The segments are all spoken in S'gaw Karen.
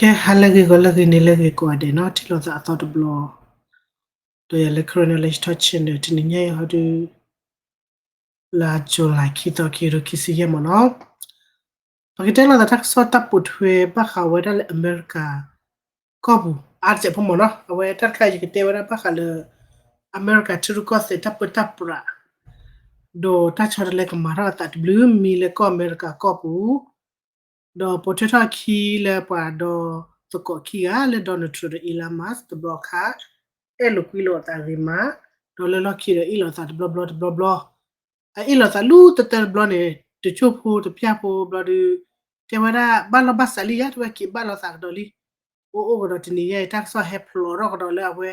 ကဲ ဟါလၢအဂ့ၤ ဂီၤလၢအဂ့ၤ နံၤလၢအဂ့ၤ ကိးဂၤဒဲးနီၤ ထံၣ်လိာ်သးအသီတဘျီ ဒီးယၤလၢ Karen Knowledge Talk Channel တနံၤညါအံၤဟီဒုး လါ July ခံသီ ခံကထိခံဆံယဲၢ်မ့ၢ်နီၤ ပကတဲလိာ်သးတၢ်ကစီၣ်တၢ်ပိာ်ထွဲဘၣ်ဃးဝဲဒၣ်လၢအမဲရကၤ ကီၢ်ပူၤ အါတစဲးဖိမ့ၢ်နီၤ အဝဲတၢ်တခါအံၤယကတဲဝဲဒၣ်ဘၣ်ဃးလၢ အမဲရကၤထံရူၢ်ကီၢ်သဲးတၢ်ပၢတၢ်ပြး ဒီးတၢ်ဆီတလဲကမၤထီၣ်အသးတဘျုးမံၤလၢကီၢ်အမဲရကၤကီၢ်ပူၤ ဒီးပိာ်ထွဲထီၣ်အခံလၢပှၤဒီသကိးခံဂၤလၢ Donald Trump ဒီး Elon Musk တဘျီခါ အဲၣ်လိာ်ကွံလိာ်အသးဂ့ၤမး ဒီးလၢလီၢ်ခံဒီးအ့ၣ်လိာ်သးတဘျီဘျီတဘျီဘျီ အအ့ၣ်လိာ်သးလူတတၢတဘျီန့ၣ် တကၠိၢ်ဖိတပျၢ်ဖိဘျီဒုး တဲဝဲဒၣ်ဘၣ်လီၢ်ဘၣ်စးလံယါ တဝဲက့ၤဘၣ်လိာ်သးကဒီးလံ အိၣ်အိၣ်ကဒီးတနံၤညါအံၤ တၢ်ကစီၣ်ဟဲဖျိးထီၣ်ကဒီးလၢအဝဲ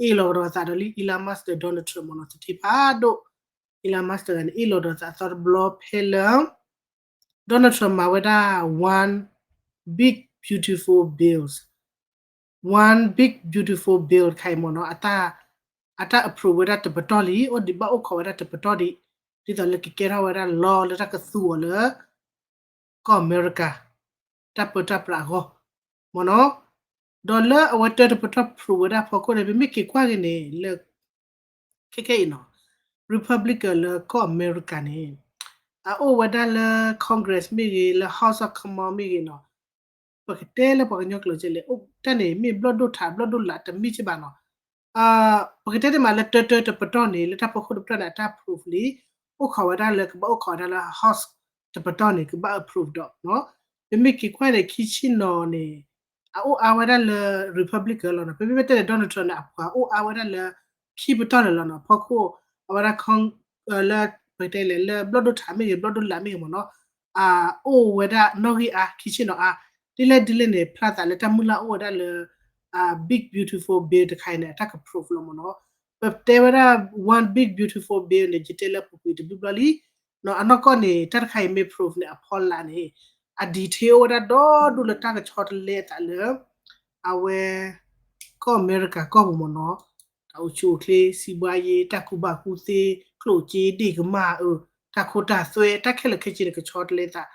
အ့ၣ်လိာ်ကဒီးအသးဒီးလံ Elon Musk ဒီး Donald Trump မ့ၢ်နီၤ သထ့ဖးဒိၣ် Elon Musk တဂၤန့ၣ် အ့ၣ်လိာ်ဒီးသးအသီတဘျီဖဲလၢ Donald Trump မၤဝဲဒၣ် one big beautiful bills one big beautiful bill တခါအံၤမ့ၢ်နီၤ အတၢ် approve ဝဲဒၣ်တပတီၢ်လံ အိၣ်ဒံးဘၣ်အိၣ်ခိးဝဲဒၣ်တပတီၢ်ဒံး ဒ်သိးလၢကကဲထီၣ်ဝဲဒၣ် law လၢတၢ်ကသူအီၤလၢ ကီၢ်အမဲရကၤ တၢ်ပၢတၢ်ပြးအဂီၢ် မ့ၢ်နီၤ ဒီးလၢအဝဲတၢတပတီၢ် approve ဝဲဒၣ်ဖီခိၣ်န့ၣ် ပမ့ၢ်က့ၤကွၢ်က့ၤန့ၣ် လၢ ခဲခဲအံၤနီၤ Republican လၢကီၢ်အမဲရကၤန့ၣ် အအိၣ်ဝဲဒၣ်လၢ Congress မ့ၢ်ဂ့ၤ လၢ House of Commons မ့ၢ်ဂ့ၤနီၤ ပကတဲလၢပှၤကညီကျိာ်ကဲလဲၣ် တၢ်န့ၣ်မ့ၢ်ဘျီၣ်ဒိၣ်ထး ဘျီၣ်ဒိၣ်လးတမ့ၢ်က့ဘၣ်နီၤ ပကတဲတမံၤလၢတၢတၢတပတီၢ်န့ၣ် လၢတၢ်ဖီခိၣ်တပတီၢ်န့ၣ် အတၢ် approve လံ အိၣ်ခိးဝဲဒၣ်လၢ ကဘၣ်အိၣ်ခိးဝဲဒၣ်လၢ House တပတီၢ်န့ၣ် ကဘၣ် approve ဒီး ပမ့ၢ်က့ၤကွၢ်န့ၣ် ခံဆံနီၤန့ၣ် အအိၣ်အါဝဲဒၣ်လၢ Republican လီၤနီၤ ပမ့မ့ၢ်တဲန့ၣ် Donald Trump န့ၣ် အပှၤအိၣ်အါဝဲဒၣ်လၢ ခံပတီၢ်န့ၣ်လီၤနီၤ ဖီခိၣ် အဝဲဒၣ် လၢ ပကတဲလဲၣ် လၢဘျီၣ်ဒိၣ်ထးမ့ၢ်ဂ့ၤ ဘျီၣ်ဒိၣ်လးမ့ၢ်ဂ့ၤမ့ၢ်နီၤ အအိၣ်ဝဲဒၣ်နီၣ်ဂံၢ်အါ ခံဆံနီၤအါ ဒ်လဲၣ်ဒ်လဲၣ်န့ၣ် ဖျါသးလၢတၢ်မုၢ်လၢ်အိၣ်ဝဲဒၣ်လၢ big beautiful bill တခါအံၤန့ၣ် အတၢ်က approve လီၤမ့ၢ်နီၤ ပတဲဝဲဒၣ် one big beautiful bill န့ၣ် ယတဲလၢပူၤကွံာ်တဘျုးဘျီလံ အနီၢ်ကီၢ်န့ၣ် တၢ်တခါအံၤမ့ၢ် approve န့ၣ် အဖီလာ်န့ၣ် အ detail အိၣ်ဝဲဒၣ်ဒီဒူၣ်လၢတၢ်ကဆီတလဲအသးလၢ အဝဲ ကီၢ်အမဲရကၤကီၢ်ပူၤမ့ၢ်နီၤ တၢ်အိၣ်ဆူၣ်အိၣ်ချ့ စံးဘှါယ့ တၢ်ကူၣ်ဘၣ်ကူၣ်သ့ ကျိၣ်စ့ ဒ့ၣ်ကမၣ် တၢ်ခိတၢ်သွဲ တၢ်ခဲလၢာ်ခဲဆ့န့ၣ် ကဆီတလဲသး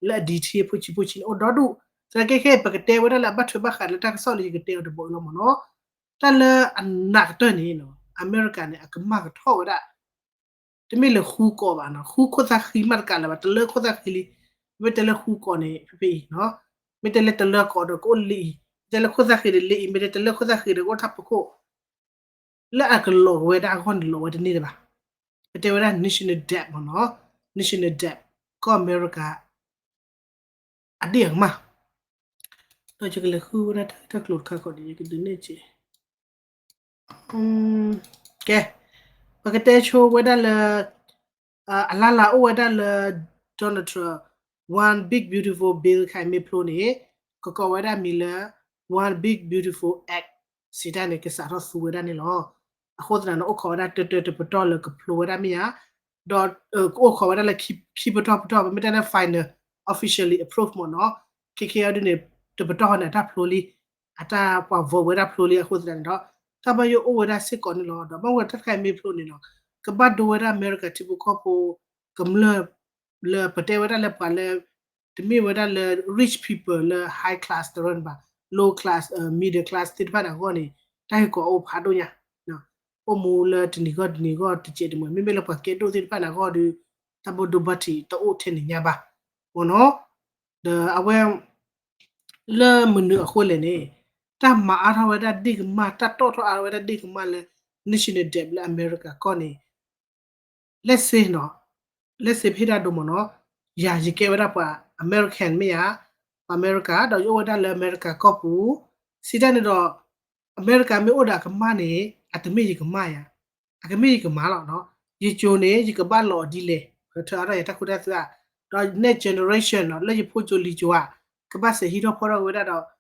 လၢအ detail ဖိဆံးဖိဆံးန့ၣ် အိၣ်ဒီဒူၣ် သနာ်က့ခဲအံၤ ပကတဲဝဲဒၣ်လၢအဘၣ်ထွဲဘၣ်ဃးလၢတၢ်ကစီၣ်လၢယကတဲအီၤတဘီအံၤလီၤမ့ၢ်နီၤ တၢ်လၢအနးကတၢၢ်န့ၣ် အမဲရကၤန့ၣ် အကမၣ်ကထီၣ်ဝဲဒၣ် တမ့ၢ်လၢဃုကီးဘၣ်နီၤ ဃုခိၣ်သၣ်ဃံမးတကးလၢၤဘၣ် တလၢခိၣ်သၣ်ဃံလံ မ့ၢ်တဲလၢဃုကီးန့ၣ် ဖဲဖဲအံၤနီၤ မ့ၢ်တဲလၢတလၢကီးဒီးကအိၣ်လၢအံၤ မ့ၢ်တဲလၢခိၣ်သၣ်ဃံဒီးလၢအံၤ မ့ၢ်တဲတလၢခိၣ်သၣ်ဃံဒီးကအိၣ်တၢ်ဖီခိၣ် လၢအကလီၤဝဲဒၣ်အဂီၢ်န့ၣ် လီၤဝဲတန့ၢ်လၢၤဘၣ် ပတဲဝဲဒၣ် national debt မ့ၢ်နီၤ national debt ကီၢ်အမဲရကၤ အဒ့ၣ်အကမၣ် ဒီးယကလဲၤဃုဝဲဒၣ်တၢ်ဂ့ၢ်တၢ်ကျိၤတခါခီန့ၣ် ယကဒုးနဲၣ်က့ၤ ကဲ ပကတဲဆိဝဲဒၣ်လၢ အလါလါအိၣ်ဝဲဒၣ်လၢ Donald Trump one big beautiful bill ခါမ့ၢ်ဖျိန့ၣ် ကကိးဝဲဒၣ်မံၤလၢ one big beautiful act စံးတၢ်န့ၣ် ကစးထီၣ်သူဝဲဒၣ်န့ၣ်လီၤ. အဃိသတးန့ၣ် အိၣ်ခိးဝဲဒၣ်တၢတၢတပတီၢ်လၢကဖျိဝဲဒၣ်မ့ၢ်ဧါ ဒီး ကအိၣ်ခိးဝဲဒၣ်လၢခံပတီၢ်ပတီၢ် ပမ့ၢ်တဲလၢ final officially approve မ့ၢ်နီၤ ခဲခဲအံၤဒ်န့ၣ် တပတီၢ်န့ၣ် အတၢ်ဖျိလံ အတၢ်ပှၤ vote ဝဲဒၣ်ဖျိလံ အဃိသတးန့ၣ်ဒီး တၢ်ဘၣ်ယိၣ်အိၣ်ဝဲဒၣ်စ့ၢ်ကီးန့ၣ်လီၤ. ဒီးဘၣ်ဝဲတၢ်တခါအံၤမ့ၢ်ဖျိန့ၣ်နီၤ ကဘၣ်ဒိဝဲဒၣ်အမဲရကၤထံဖိကီၢ်ဖိ ကမျၢၢ် လၢပတဲဝဲဒၣ်လၢပှၤလၢ တမ့ၢ်ဝဲဒၣ်လၢ rich people လၢ high class တရၢန့ၣ်ဘၣ် low class middle class သ့ၣ်တဖၣ်န့ၣ်အဂီၢ်န့ၣ် တၢ်ဟ့ၣ်ကီးအိၣ်ဖးဒိၣ်ညါ အိၣ်မူလၢတနံၤဂီၢ်တနံၤဂီၢ်တစဲးတမှဲၤ မ့မ့ၢ်လၢပှၤကဲဒိၣ်သ့ၣ်တဖၣ်န့ၣ်အဂီၢ်ဒီး တၢ်ဘၣ်ဒိဘၣ်ထံးတအိၣ်ထဲန့ၣ်ညါဘၣ် မ့ၢ်နီၤ ဒီးအဝဲ လၢမနုၤအဃိလဲၣ်န့ၣ် တၢ်မၤအါထီၣ်ဝဲဒၣ်ဒ့ၣ်ကမၣ် တၢ်တီၣ်ထီၣ်အါထီၣ်ဝဲဒၣ်ဒ့ၣ်ကမၣ်လၢ national debt လၢအမဲရကၤကီၢ်န့ၣ် let's say နီၤ let's say ဖဲဒၣ်ဒိမ့ၢ်နီၤ ယၤယကဲဝဲဒၣ်ပှၤ American မ့ၢ်ဧါ ပှၤအမဲရကၤ ဒီးယအိၣ်ဝဲဒၣ်လၢအမဲရကၤကီၢ်ပူၤ စံးတၢ်န့ၣ်ဒီး အမဲရကၤမ့ၢ်အိၣ်ဒီးအကမၣ်န့ၣ် အတမ့ၢ်ယကမၣ်ယၤ အကမ့ၢ်ယကမၣ်လီၤနီၤ ယကၠိန့ၣ် ယကဘၣ်လီၤအီၤဒ်လဲၣ် ပကထၢအါထီၣ်ယၤတၢ်ခိတၢ်သွဲဧါ ဒီး next generation နီၤ လၢယဖိကၠိလံၤကၠိဧါ ကဘၣ်စဲးဟံးထီၣ်ဖီၣ်ထီၣ်ဝဲဒၣ်ဒီး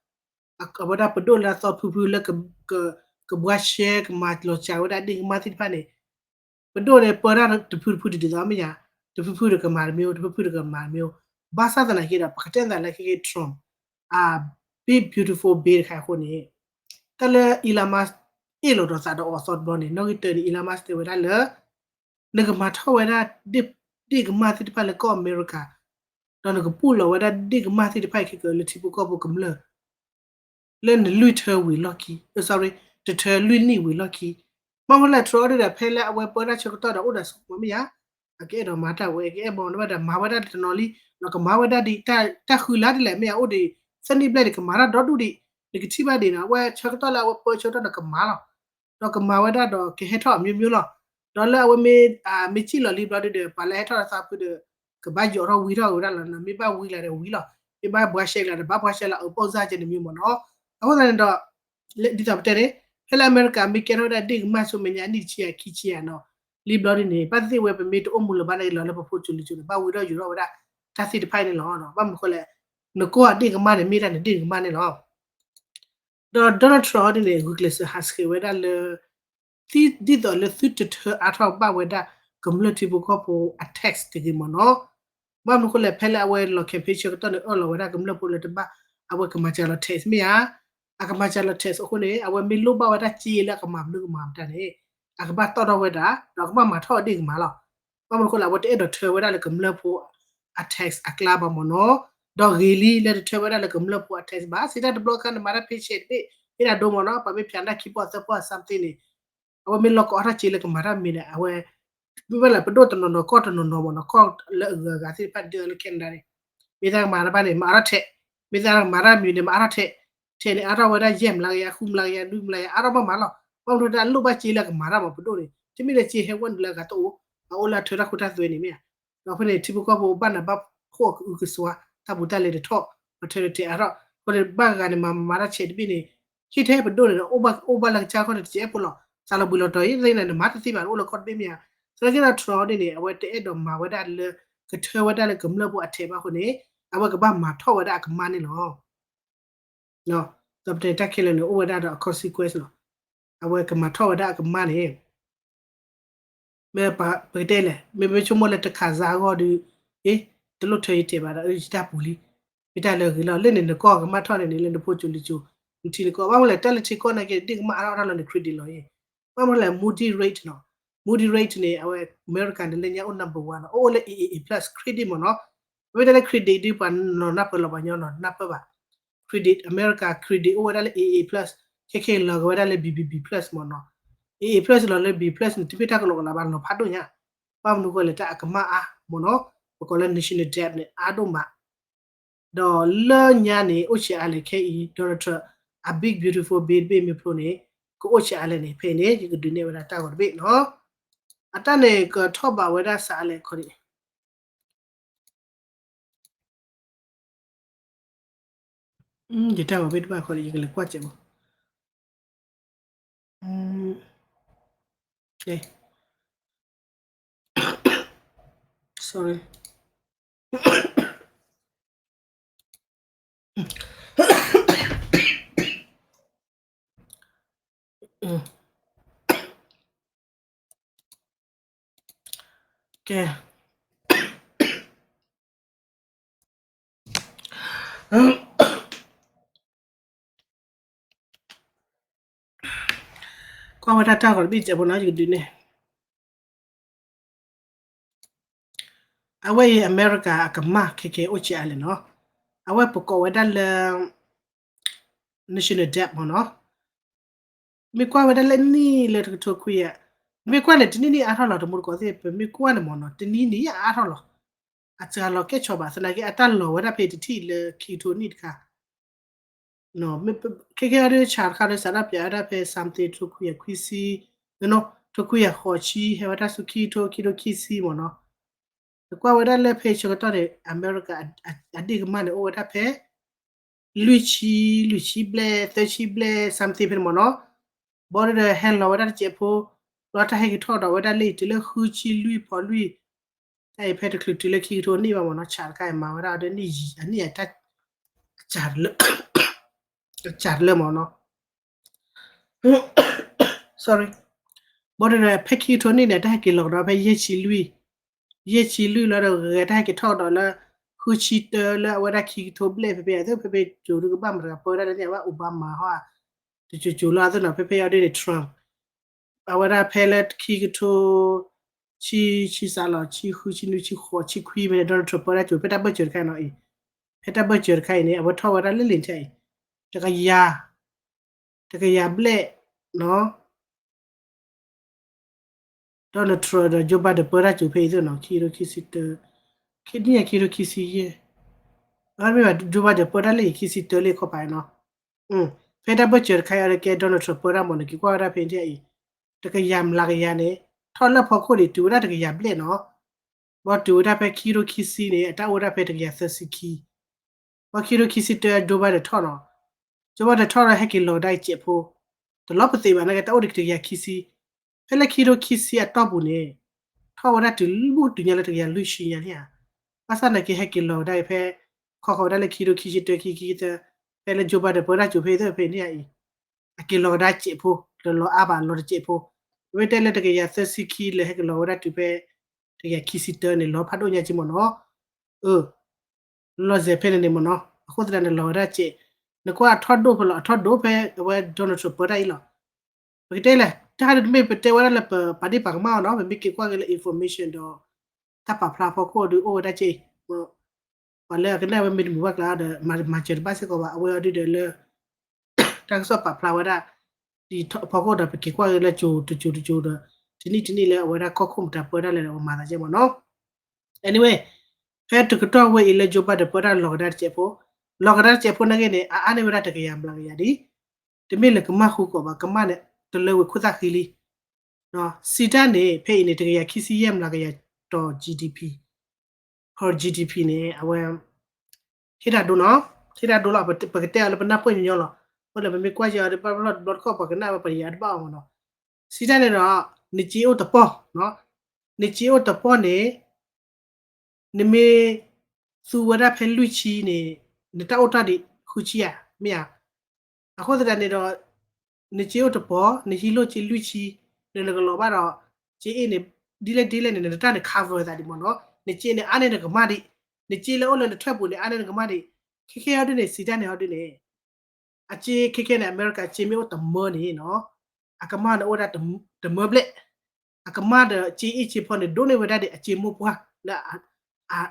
အဝဲဒၣ်ပဒိၣ်လၢအသီဖုဖုလၢ ကဘှါရှဲကမၤလီၤစှၤဝဲဒၣ်ဒ့ၣ်ကမၣ်သ့ၣ်တဖၣ်န့ၣ် ပဒိၣ်န့ၣ်ပၢတၢ်တဖုတဖုဒ်သိးမ့ၢ်ဧါ တဖုဖုတကမၤတမံၤ တဖုဖုတကမၤတမံၤ ဘၣ်ဆၣ်သနာ်က့ဒီး ပကတဲသးလၢခဲက့ Trump အ big beautiful bill တခါအဃိန့ၣ် တၢ်လၢ Elon Musk အ့ၣ်လိာ်ဒီးသးဒီးအီၤအသီတဘျီန့ၣ် နီၣ်ဂံၢ်တၢန့ၣ် Elon Musk တဲဝဲဒၣ်လၢ နကမၤထီၣ်ဝဲဒၣ် ဒ့ၣ်ကမၣ်သ့ၣ်တဖၣ်လၢကီၢ်အမဲရကၤ ဒီးနကပူၢ်လီၤဝဲဒၣ်ဒ့ၣ်ကမၣ်သ့ၣ်တဖၣ်အံၤခဲကၢလၢထံဖိကီၢ်ဖိကမျၢၢ် လၢနလွံၢ်ထၢဝံၤလီၢ်ခံ, sorry, တထၢလွံၢ်နံၣ်ဝံၤလီၢ်ခံ, ဘၣ်မနုၤလဲၣ် Trump ဒ်ဒီး ဖဲလၢအဝဲပၢတၢ်ဆၢကတီၢ်ဒီးအိၣ်ဒီးစမီၤမ့ၢ်ဧါ, အကအဲၣ်ဒိးမၤတၢ်ဝဲ ကအဲၣ်ဘီနဘၣ်ဒီးမၤဝဲဒၣ်တနီၤလံ, ဒီးကမၤဝဲဒၣ်ဒ်တၢ်ဃုလါဒ်လဲၣ်မ့ၢ်ဧါ အိၣ်ဒံး သၢနံၣ်ဘျဲၣ်န့ၣ် ကမၤတၢ်ဒီဒူၣ်ဒံး, နကထံၣ်ဘၣ်ဒံးနီၤ အဝဲဆၢကတီၢ်လၢအဝဲပၢဆၢကတီၢ်ဒီးကမၤလီၤ, ဒီးကမၤဝဲဒၣ်ဒီးကဟဲထီၣ်အမျိုးမျိုးလီၤ, ဒီးလၢအဝဲမ့ၢ် မ့ၢ်စံၣ်လီၤလံဘျီဒ်ဒီး ပှၤလၢဟဲထီၣ်သးဖုဒီး ကဘၣ်ယိးထီၣ်ဝံထီၣ်ဝဲဒၣ်လီၤ, မ့ၢ်ဘၣ်ဝံလၢဒီးဝံလီၤ, မ့ၢ်ဘၣ်ဘှါရှဲကျါဒီးဘၣ်ဘှါရှဲလီၤ အပီၢ်စၢ်ကဲန့ၣ်မ့ၢ်မ့ၢ်နီၤ, အဃိသတးန့ၣ်ဒီး ဒ်သိးပတဲန့ၣ် ဖဲလၢအမဲရကၤမ့ၢ်ကဲထီၣ်ဝဲဒၣ်ဒ့ၣ်ကမၢ်ဆူမဲာ်ညါအနံၣ်တဆံယဲၢ်ခံဆံယဲၢ်နီၤ, လံဘျီဒ်န့ၣ် ဘၣ်သ့ၣ်သ့ၣ်ဝဲပမ့ၢ်တအိၣ်မူလၢၤဘၣ်န့ၣ်လီၤလၢပဖိစိၤလံၤစိၤန့ၣ် ဘၣ်ဝံထီၣ်ယိးထီၣ်ဝဲဒၣ် တၢ်သ့ၣ်တဖၣ်အံၤန့ၣ်လီၤ, ဘၣ်မနုၤဃိလဲၣ်, နကိးအဒ့ၣ်ကမၢ်န့ၣ် မ့ၢ်ဒၣ်နဒ့ၣ်ကမၢ်န့ၣ်လီၤ. ဒီး Donald Trump ဒ်န့ၣ် ဂုာ်ကျဲးစၢးဟးဆှဲးဝဲဒၣ်လၢ ဒ်သိးလၢသုတထၢအါထီၣ်ဘၣ်ဝဲဒၣ် ကမျၢၢ်ထံဖိကီၢ်ဖိအ tax တဂ့ၤမ့ၢ်နီၤ, ဘၣ်မနုၤဃိလဲၣ် ဖဲလၢအဝဲလီၤ campaign ဆၢကတီၢ်န့ၣ် အၢၣ်လီၤဝဲဒၣ်ကမျၢၢ်ဖိလၢတဘၣ် အဝဲကမၤစှၤလီၤ tax မ့ၢ်ဧါ, အကမၤစှၤလီၤ tax အဃိန့ၣ် အဝဲမ့ၢ်လိၣ်ဘၣ်ဝဲဒၣ်စ့လၢအကမၤမနုၤကမၤမတၤန့ၣ် အကဘၣ်တီၣ်ထီၣ်ဝဲဒၣ် ဒီးအကဘၣ်မၤထီၣ်အဒ့ၣ်ကမၢ်လီၤ. ဘၣ်မနုၤဃိလဲၣ် အဝဲတအဲၣ်ဒိးထၢဝဲဒၣ်လၢကမျၢၢ်ဖိ အ tax အကျါဘၣ်မ့ၢ်နီၤ, ဒီးဂ့ၤလံလၢတထၢဝဲဒၣ်လၢကမျၢၢ်ဖိအ tax ဘၣ်, စံးတၢ်တဘျီခါန့ၣ် မၤတၢ် paycheck တဘ့ၣ် မ့ၢ်ဒၣ်ဒိမ့ၢ်နီၤ, ပှၤမ့ၢ်ဖျါတၢ်ခံပီၢ်သၢပီၢ် something န့ၣ် အဝဲမ့ၢ်လီၤကီးအါထီၣ်စ့လၢကမၤတၢ်မံၤန့ၣ် အဝဲ မ့ၢ်ဝဲလၢပဒိၣ်တနီၤနီၤ ကီၢ်တနီၤနီၤမ့ၢ်နီၤ, ကီၢ်လၢအဂၤအဂၤသ့ၣ်တဖၣ်ဒၢလၢ Canada န့ၣ် မ့ၢ်သးကမၤတၢ်ဘၣ်န့ၣ် မၤအါထီၣ်ထဲး, မ့ၢ်သးကမၤတၢ်မံၤန့ၣ် မၤအါထီၣ်ထဲး, ထဲးန့ၣ် အါထီၣ်ဝဲဒၣ်ယဲၢ်မျးကယၤ ဃုမျးကယၤ နွံမျးကယၤ အါထီၣ်ဘၣ်မးလီၤ. ဘၣ်မနုၤဒၣ်လိၣ်ဘၣ်စ့လၢကမၤတၢ်မ့ၢ်ပဒိၣ်န့ၣ် တမ့ၢ်လၢစ့ဟဲဝဲနုာ်လၢအဂၤတအိၣ်, အအိၣ်လၢအထၢတၢ်ခိတၢ်သွဲန့ၣ်မ့ၢ်ဧါ. ဒီးဖဲန့ၣ် ထံဖိကီၢ်ဖိဘၣ်နးဘၣ်ဖှီၣ်ကအုကစွါ တၢ်ပူၤတၢ်လဲၤတထီၣ်, ပထၢတထဲးအါထီၣ်, အဃိန့ၣ် ဘၣ်ဂၤန့ၣ် မၤမၤတၢ်ဆဲးတဘ့ၣ်န့ၣ် ဟ့ၣ်ထဲပဒိၣ်န့ၣ်ဒီး အိၣ်ဘၣ်လၢကစၢ်ခီန့ၣ် တစဲးဖိလီၤ. စးလီၤဘှံးလီၤတီၤအံၤ သ့ၣ်န့ၣ် နမၤတသ့ဘၣ် နအိၣ်လၢကီၢ်တဘ့ၣ်မ့ၢ်ဧါ. သနာ်က့ဒီး Trump ဒ်န့ၣ် အဝဲတအဲၣ်ဒိးမၤဝဲဒၣ်လၢ ကထၢဝဲဒၣ်လၢကမျၢၢ်ဖိအထဲးဘၣ်အဃိန့ၣ် အဝဲကဘၣ်မၤထီၣ်ဝဲဒၣ်အကမၢ်န့ၣ်လီၤ. ဒီးပတဲတၢ်ခဲလၢာ်န့ၣ် အိၣ်ဝဲဒၣ်ဒီးအ consequence လီၤ. အဝဲကမၤထီၣ်ဝဲဒၣ်အကမၢ်န့ၣ် မ့ၢ်ပကတဲလဲၣ်, မ့မ့ၢ်ဆိကမိၣ်လၢတခးစါအဂီၢ်ဒီး အ့ တလိၣ်ထၢယထဲးဘၣ်ဒီး ယတၢ်ပူၤလံ, မ့ၢ်တၢ်လၢအဂ့ၤလီၤ. လၢန့ၣ်နကီၢ်ကမၢ်ထီၣ်န့ၣ်န့ၣ် လၢနဖိစိၤလံၤစိၤ နထံနကီၢ် ဘၣ်မနုၤလဲၣ် တၢ်လၢထံကီၢ်နာ်က့ ဒ့ၣ်ကမၢ်အါထီၣ်တၢ်လီၤန့ၣ် credit လီၤအံၤ, ဘၣ်မနုၤလဲၣ် Moody rate နီၤ, Moody rate န့ၣ် အဝဲ အမဲရကၤန့ၣ် လၢညါအိၣ် number one လီၤ, အိၣ်လၢ A A A plus credit မ့ၢ်နီၤ, မ့ၢ်တၢ်လၢ credit ဒ်ပှၤနီၤနၢ်ပၢၢ်လီၤ ပှၤညီနီၤနၢ်ပၢၢ်ဘၣ်, credit အမဲရကၤ credit အိၣ်ဝဲဒၣ်လၢ A A plus, ခဲခဲလီၤကဝဲဒၣ်လၢ B B B plus မ့ၢ်နီၤ, A A plus လီၤလၢ B plus န့ၣ် တမ့ၢ်တၢ်ကလီကလီဘၣ် လီၤဖးဒိၣ်ညါ, ဘၣ်မနုၤဃိလဲၣ် တၢ်အကမၢ်အါမ့ၢ်နီၤ, ပကိးလၢ national debt န့ၣ် အါဒိၣ်မး ဒီးလၢညါန့ၣ် အိၣ်ဆံးအါလဲၣ်ခဲအံၤ Donald Trump အ big beautiful bill တဘ့ၣ်မ့ၢ်ဖျိန့ၣ် ကအိၣ်ဆံးအါလဲၣ်န့ၣ် ဖဲအံၤန့ၣ် ယကဒုးနဲၣ်ဝဲဒၣ်တၢ်ဂီၤတဘ့ၣ်နီၤ, အတၢ်န့ၣ်ကထီၣ်ဘးဝဲဒၣ်စးလဲၣ်ခီဒံး, ယတၢ်ဂီၤဘ့ၣ်တဘၣ်ခီဒံး ယကလဲၤကွၢ်စဲးမး, sorry. ကဲ ကွၢ်ဝဲဒၣ်တၢ်ဂီၤတဘ့ၣ်စဲးဖိနီၤ ယကဒုးနဲၣ် အဝဲအံၤ အမဲရကၤအကမၢ်ခဲကဲအိၣ်ဆံးအါလဲၣ်နီၤ, အဝဲပကိးဝဲဒၣ်လၢ national debt မ့ၢ်နီၤ, မ့ၢ်ကွၢ်ဝဲဒၣ်လၢနံၣ်လၢတကထိခွံကယၤ, မ့ၢ်ကွၢ်န့ၣ် တနံၣ်နံၣ်အါထီၣ်လီၤ တမူတကိးသ့ၣ် ပမ့ၢ်ကွၢ်န့ၣ်မ့ၢ်နီၤ တနံၣ်နံၣ်အါထီၣ်လီၤ, အစှၤလီၤကဲဆီဘၣ် သနာ်က့ အတၢ်လီၤဝဲဒၣ်ဖဲတထံၣ်လၢခံကထိနံၣ်တခါ ခဲကဲအီၤဒ်ဆၣ်တခါဒီး စးထီၣ်ပၠးဝဲဒၣ်ဖဲ something ထိခွံကယၤခွံဆံ, ထိခွံကယၤဃိးဆံ ဟဲဝဲဒၣ်ဆူခံကထိ ခံကထိခံဆံမ့ၢ်နီၤ, နကွၢ်ဝဲဒၣ်လၢဖဲဆၢကတီၢ်န့ၣ် အမဲရကၤအဒ့ၣ်ကမၢ်န့ၣ် အိၣ်ဝဲဒၣ်ဖဲ လွံၢ်ဆံ လွံၢ်ဆံဘျဲၣ် သၢဆံဘျဲၣ် something ဖဲန့ၣ်မ့ၢ်နီၤ, ဘီဒ်ဒီးဟဲလီၤဝဲဒၣ်တစဲးဖိ, ဘျီတၢ်ဟဲက့ၤထီၣ်ဒီးဝဲဒၣ်လၢအံၤတုၤလၢဃုဆံလွံၢ်ဖီလွံၢ် တၢ်အံၤဖဲတချုးတုၤလၢခံကထိနံၣ်ဘၣ်မ့ၢ်နီၤ ဆၣ်တခါအံၤမၤဝဲဒၣ်အီၤဒီးနံၣ်ယံာ် အနံၣ်အတၢ် အစှၤတလၢမ့ၢ်နီၤ sorry, ဘီဒ်ဒီးဖဲခံကထိနံၣ်န့ၣ် တၢ်ဟဲက့ၤလီၤကဒီးဖဲယဲၢ်ဆံလွံၢ်, ယဲၢ်ဆံလွံၢ်လီၤဒီးဂဲၤတၢ်ဟဲက့ၤထီၣ်ကဒီးလၢ ဃုဆံတၢလၢအဝဲဒၣ်ခံကထိဘျဲၣ်ဖဲဖဲအသိး ဖဲဖဲကၠိၤဒုကဘၣ်မတၤတဂၤပၢဒၣ်လၢန့ၣ် အဝဲ Obama ဟီ တကၠိၤကၠိၤလီၤအသိးနီၤ ဖဲဖဲအီၤဒ်န့ၣ် Trump အဝဲဒၣ်ဖဲလၢခံကထိ ဆံ ဆံစးလီၤ ဆံဃု ဆံနွံ ဆံဃိး ဆံခွံဖဲန့ၣ် Donald Trump ပၢဒၣ်ကၠိၤ ဖဲတၢ်ဘၢၣ်စၢၤတခါအံၤနီၤအံၤ, ဖဲတၢ်ဘၢၣ်စၢၤတခါအံၤန့ၣ် အဝဲထီၣ်ဝဲဒၣ်လၢလံာ်ထဲအံၤ တကယၤ တကယၤဘျဲၣ်နီၤ Donald Trump ဒီး Joe Biden ပၢတၢ်စူၤဖဲအံၤသ့ၣ်နီၤ ခံကထိခံဆံတၢ, ခံနံၣ်ညါခံကထိခံဆံယဲၢ်, အမ့ၢ်ဘၣ် Joe Biden ပၢတၢ်လၢခံဆံတၢလံခီပၤနီၤ, ဖဲတၢ်ဘၢၣ်စၢၤတခါအံၤဒီးကဲ Donald Trump ပၢတၢ်မ့ၢ်န့ၣ် က့ၤကွၢ်ဝဲဒၣ်ဖဲန့ၣ်အံၤ, တကယၤမျးကယၤန့ၣ် ထီၣ်လၢဖီခိၣ်န့ၣ် တုၤဝဲဒၣ်တကယၤဘျဲၣ်နီၤ, ဘၣ်တုၤဝဲဒၣ်ဖဲခံကထိခံဆံန့ၣ် အတၢ်အိၣ်ဝဲဒၣ်ဖဲတကယၤသၢဆံခံ ဘၣ်ခံကထိခံဆံတၢ Joe Biden ထီၣ်နီၤ, Joe Biden ထီၣ်ဒီးဟဲက့ၤလီၤကဒါက့ၤစဲးဖိ, တလီၤပသ့ဘၣ်နာ်က့ တၢ်အိၣ်ဒံးတကယၤခံဆံ, ဖဲလၢခံကထိခံဆံအတီၢ်ပူၤန့ၣ် ထီၣ်ဝဲဒၣ်တုၤလၢမုၢ်တုၤညါလၢတကယၤလွံၢ်ဆံညါန့ၣ်ဧါ, ဘၣ်ဆၣ်နာ်က့ဟဲက့ၤလီၤကဒါဖဲ ခီဃီၤဝဲဒၣ်လၢခံကထိခံဆံတၢခံခံသၢ, ဖဲလၢ Joe Biden ပၢတၢ်စူၤဖဲသ့ၣ်ဖဲန့ၣ်အံၤ အက့ၤလီၤကဒါစဲးဖိ, လၢလီၤအါဘၣ်လီၤတစဲးဖိ, ဝဲတဲလၢတကယၤသၢဆံခံလၢဟဲက့ၤလီၤဝဲဒၣ်တုၤဖဲ တကယၤခံဆံတၢန့ၣ် လီၤဖးဒိၣ်ညါက့မ့ၢ်နီၤ, အၢ လီၤစဲးဖဲန့ၣ်န့ၣ်မ့ၢ်နီၤ, အဃိသတးန့ၣ်လီၤဝဲဒၣ်စဲး, နကွၢ်အထီၣ်ဒိၣ်ဖဲလီၤ အထီၣ်ဒိၣ်ဖဲအဝဲ Donald Trump ပၢတၢ်အံၤလီၤ, ပကတဲလဲၣ် တၢ်ဒ်တမ့ၢ်ပတဲဝဲဒၣ်လၢပပာ်ဒ့ၣ်ပာ်ကမၣ်အီၤနီၤ, ပမ့ၢ်က့ၤကွၢ်က့ၤလၢ information ဒီး တၢ်ပာ်ဖျါဖီခိၣ်ဒီးအိၣ်ဝဲဒၣ်စ့ၢ်, ပှၤလၢအကနၣ်ဝဲမ့ၢ်တမုာ်ဘၣ်ကျါဒီး မၤစၢၤတဘၣ်စ့ၢ်ကီးဘၣ်, အဝဲအီၤဒုဒီးလၢ တၢ်ကစီၣ်ပာ်ဖျါဝဲဒၣ် ဒ်ဖီခိၣ်ဒီးပက့ၤကွၢ်က့ၤလၢကၠိၤတကၠိၤတကၠိၤဒီး တနံၣ်တနံၣ်လၢအဝဲဒၣ်ကီၢ်ခိၣ်မတၤပၢတၢ်လဲၣ်ဒီး ပမၤသးကဲမ့ၢ်နီၤ, anyway ဖဲတကတီၢ်ဝဲအံၤလၢ Joe Biden ပၢတၢ်လီၤကဒါတစဲးဖိ, လီၤကဒါတစဲးဖိနာ်က့န့ၣ် အအါန့ၢ်ဝဲဒၣ်တကယၤမျးကယၤဒ် တမ့ၢ်လၢကမၣ်ဃုကီးဘၣ်, ကမၣ်န့ၣ် တလၢဝံၤခိၣ်သၣ်ဃံလံ, စံးတၢ်န့ၣ် ဖဲအံၤန့ၣ် တကယၤခံဆံယဲၢ်မျးကယၤတီၤ GDP, core GDP န့ၣ် အဝဲ ဟ့ၣ်တၢ်ဒိနီၤ, ဟ့ၣ်တၢ်ဒိလီၤ, ပကတဲအီၤလၢပနၢ်ပၢၢ်ညီညီလီၤ, အဃိန့ၣ် ပမ့ၢ်ကွၢ်က့ၤအီၤဒီး ဘၣ်ဘျီတဘျီတခီၣ် ပှၤကနၣ်ဝဲပှၤယၤတဘၣ်အီၤမ့ၢ်နီၤ, စံးတၢ်န့ၣ်ဒီး နစ့အိၣ်တပီၢ်, နစ့အိၣ်တပီၢ်န့ၣ် နမ့ၢ်သူဝဲဒၣ်ဖဲလွံၢ်ဆံန့ၣ် နတၢ်အိၣ်တ့ၢ်ဒံးဃုဆံဧါ, မ့ၢ်ဧါ, အဃိသတးန့ၣ်ဒီး နစ့အိၣ်တပီၢ် နဟံးလိၢ်စ့လွံၢ်ဆံ နကလီၤဘၣ်ဒီး စ့အ့ၣ်န့ၣ် ဒ်လဲၣ်ဒ်လဲၣ်န့ၣ် နတၢ်န့ၣ် cover သးဒံးမ့ၢ်နီၤ, နစ့န့ၣ် အါန့ၢ်နကမၣ်ဒံး, နစ့လၢအိၣ်လၢနထၢၣ်ပူၤန့ၣ် အါန့ၢ်နကမၣ်ဒံး, ခဲခဲအီၤဒ်န့ၣ် စံးတၢ်န့ၣ်အီၤဒ်န့ၣ် အစ့ခဲခဲန့ၣ် အမဲရကၤစ့မ့ၢ်အိၣ်တမၢန့ၣ်နီၤ, အကမၣ်န့ၣ်အိၣ်ဒၣ်တမၢဘျဲၣ်, အကမၣ်ဒီးစ့အ့ၣ်စ့ဖီန့ၣ် ဒိးန့ၢ်ဝဲဒၣ်ဒံးအစ့မိၢ်ပှၢ်လၢ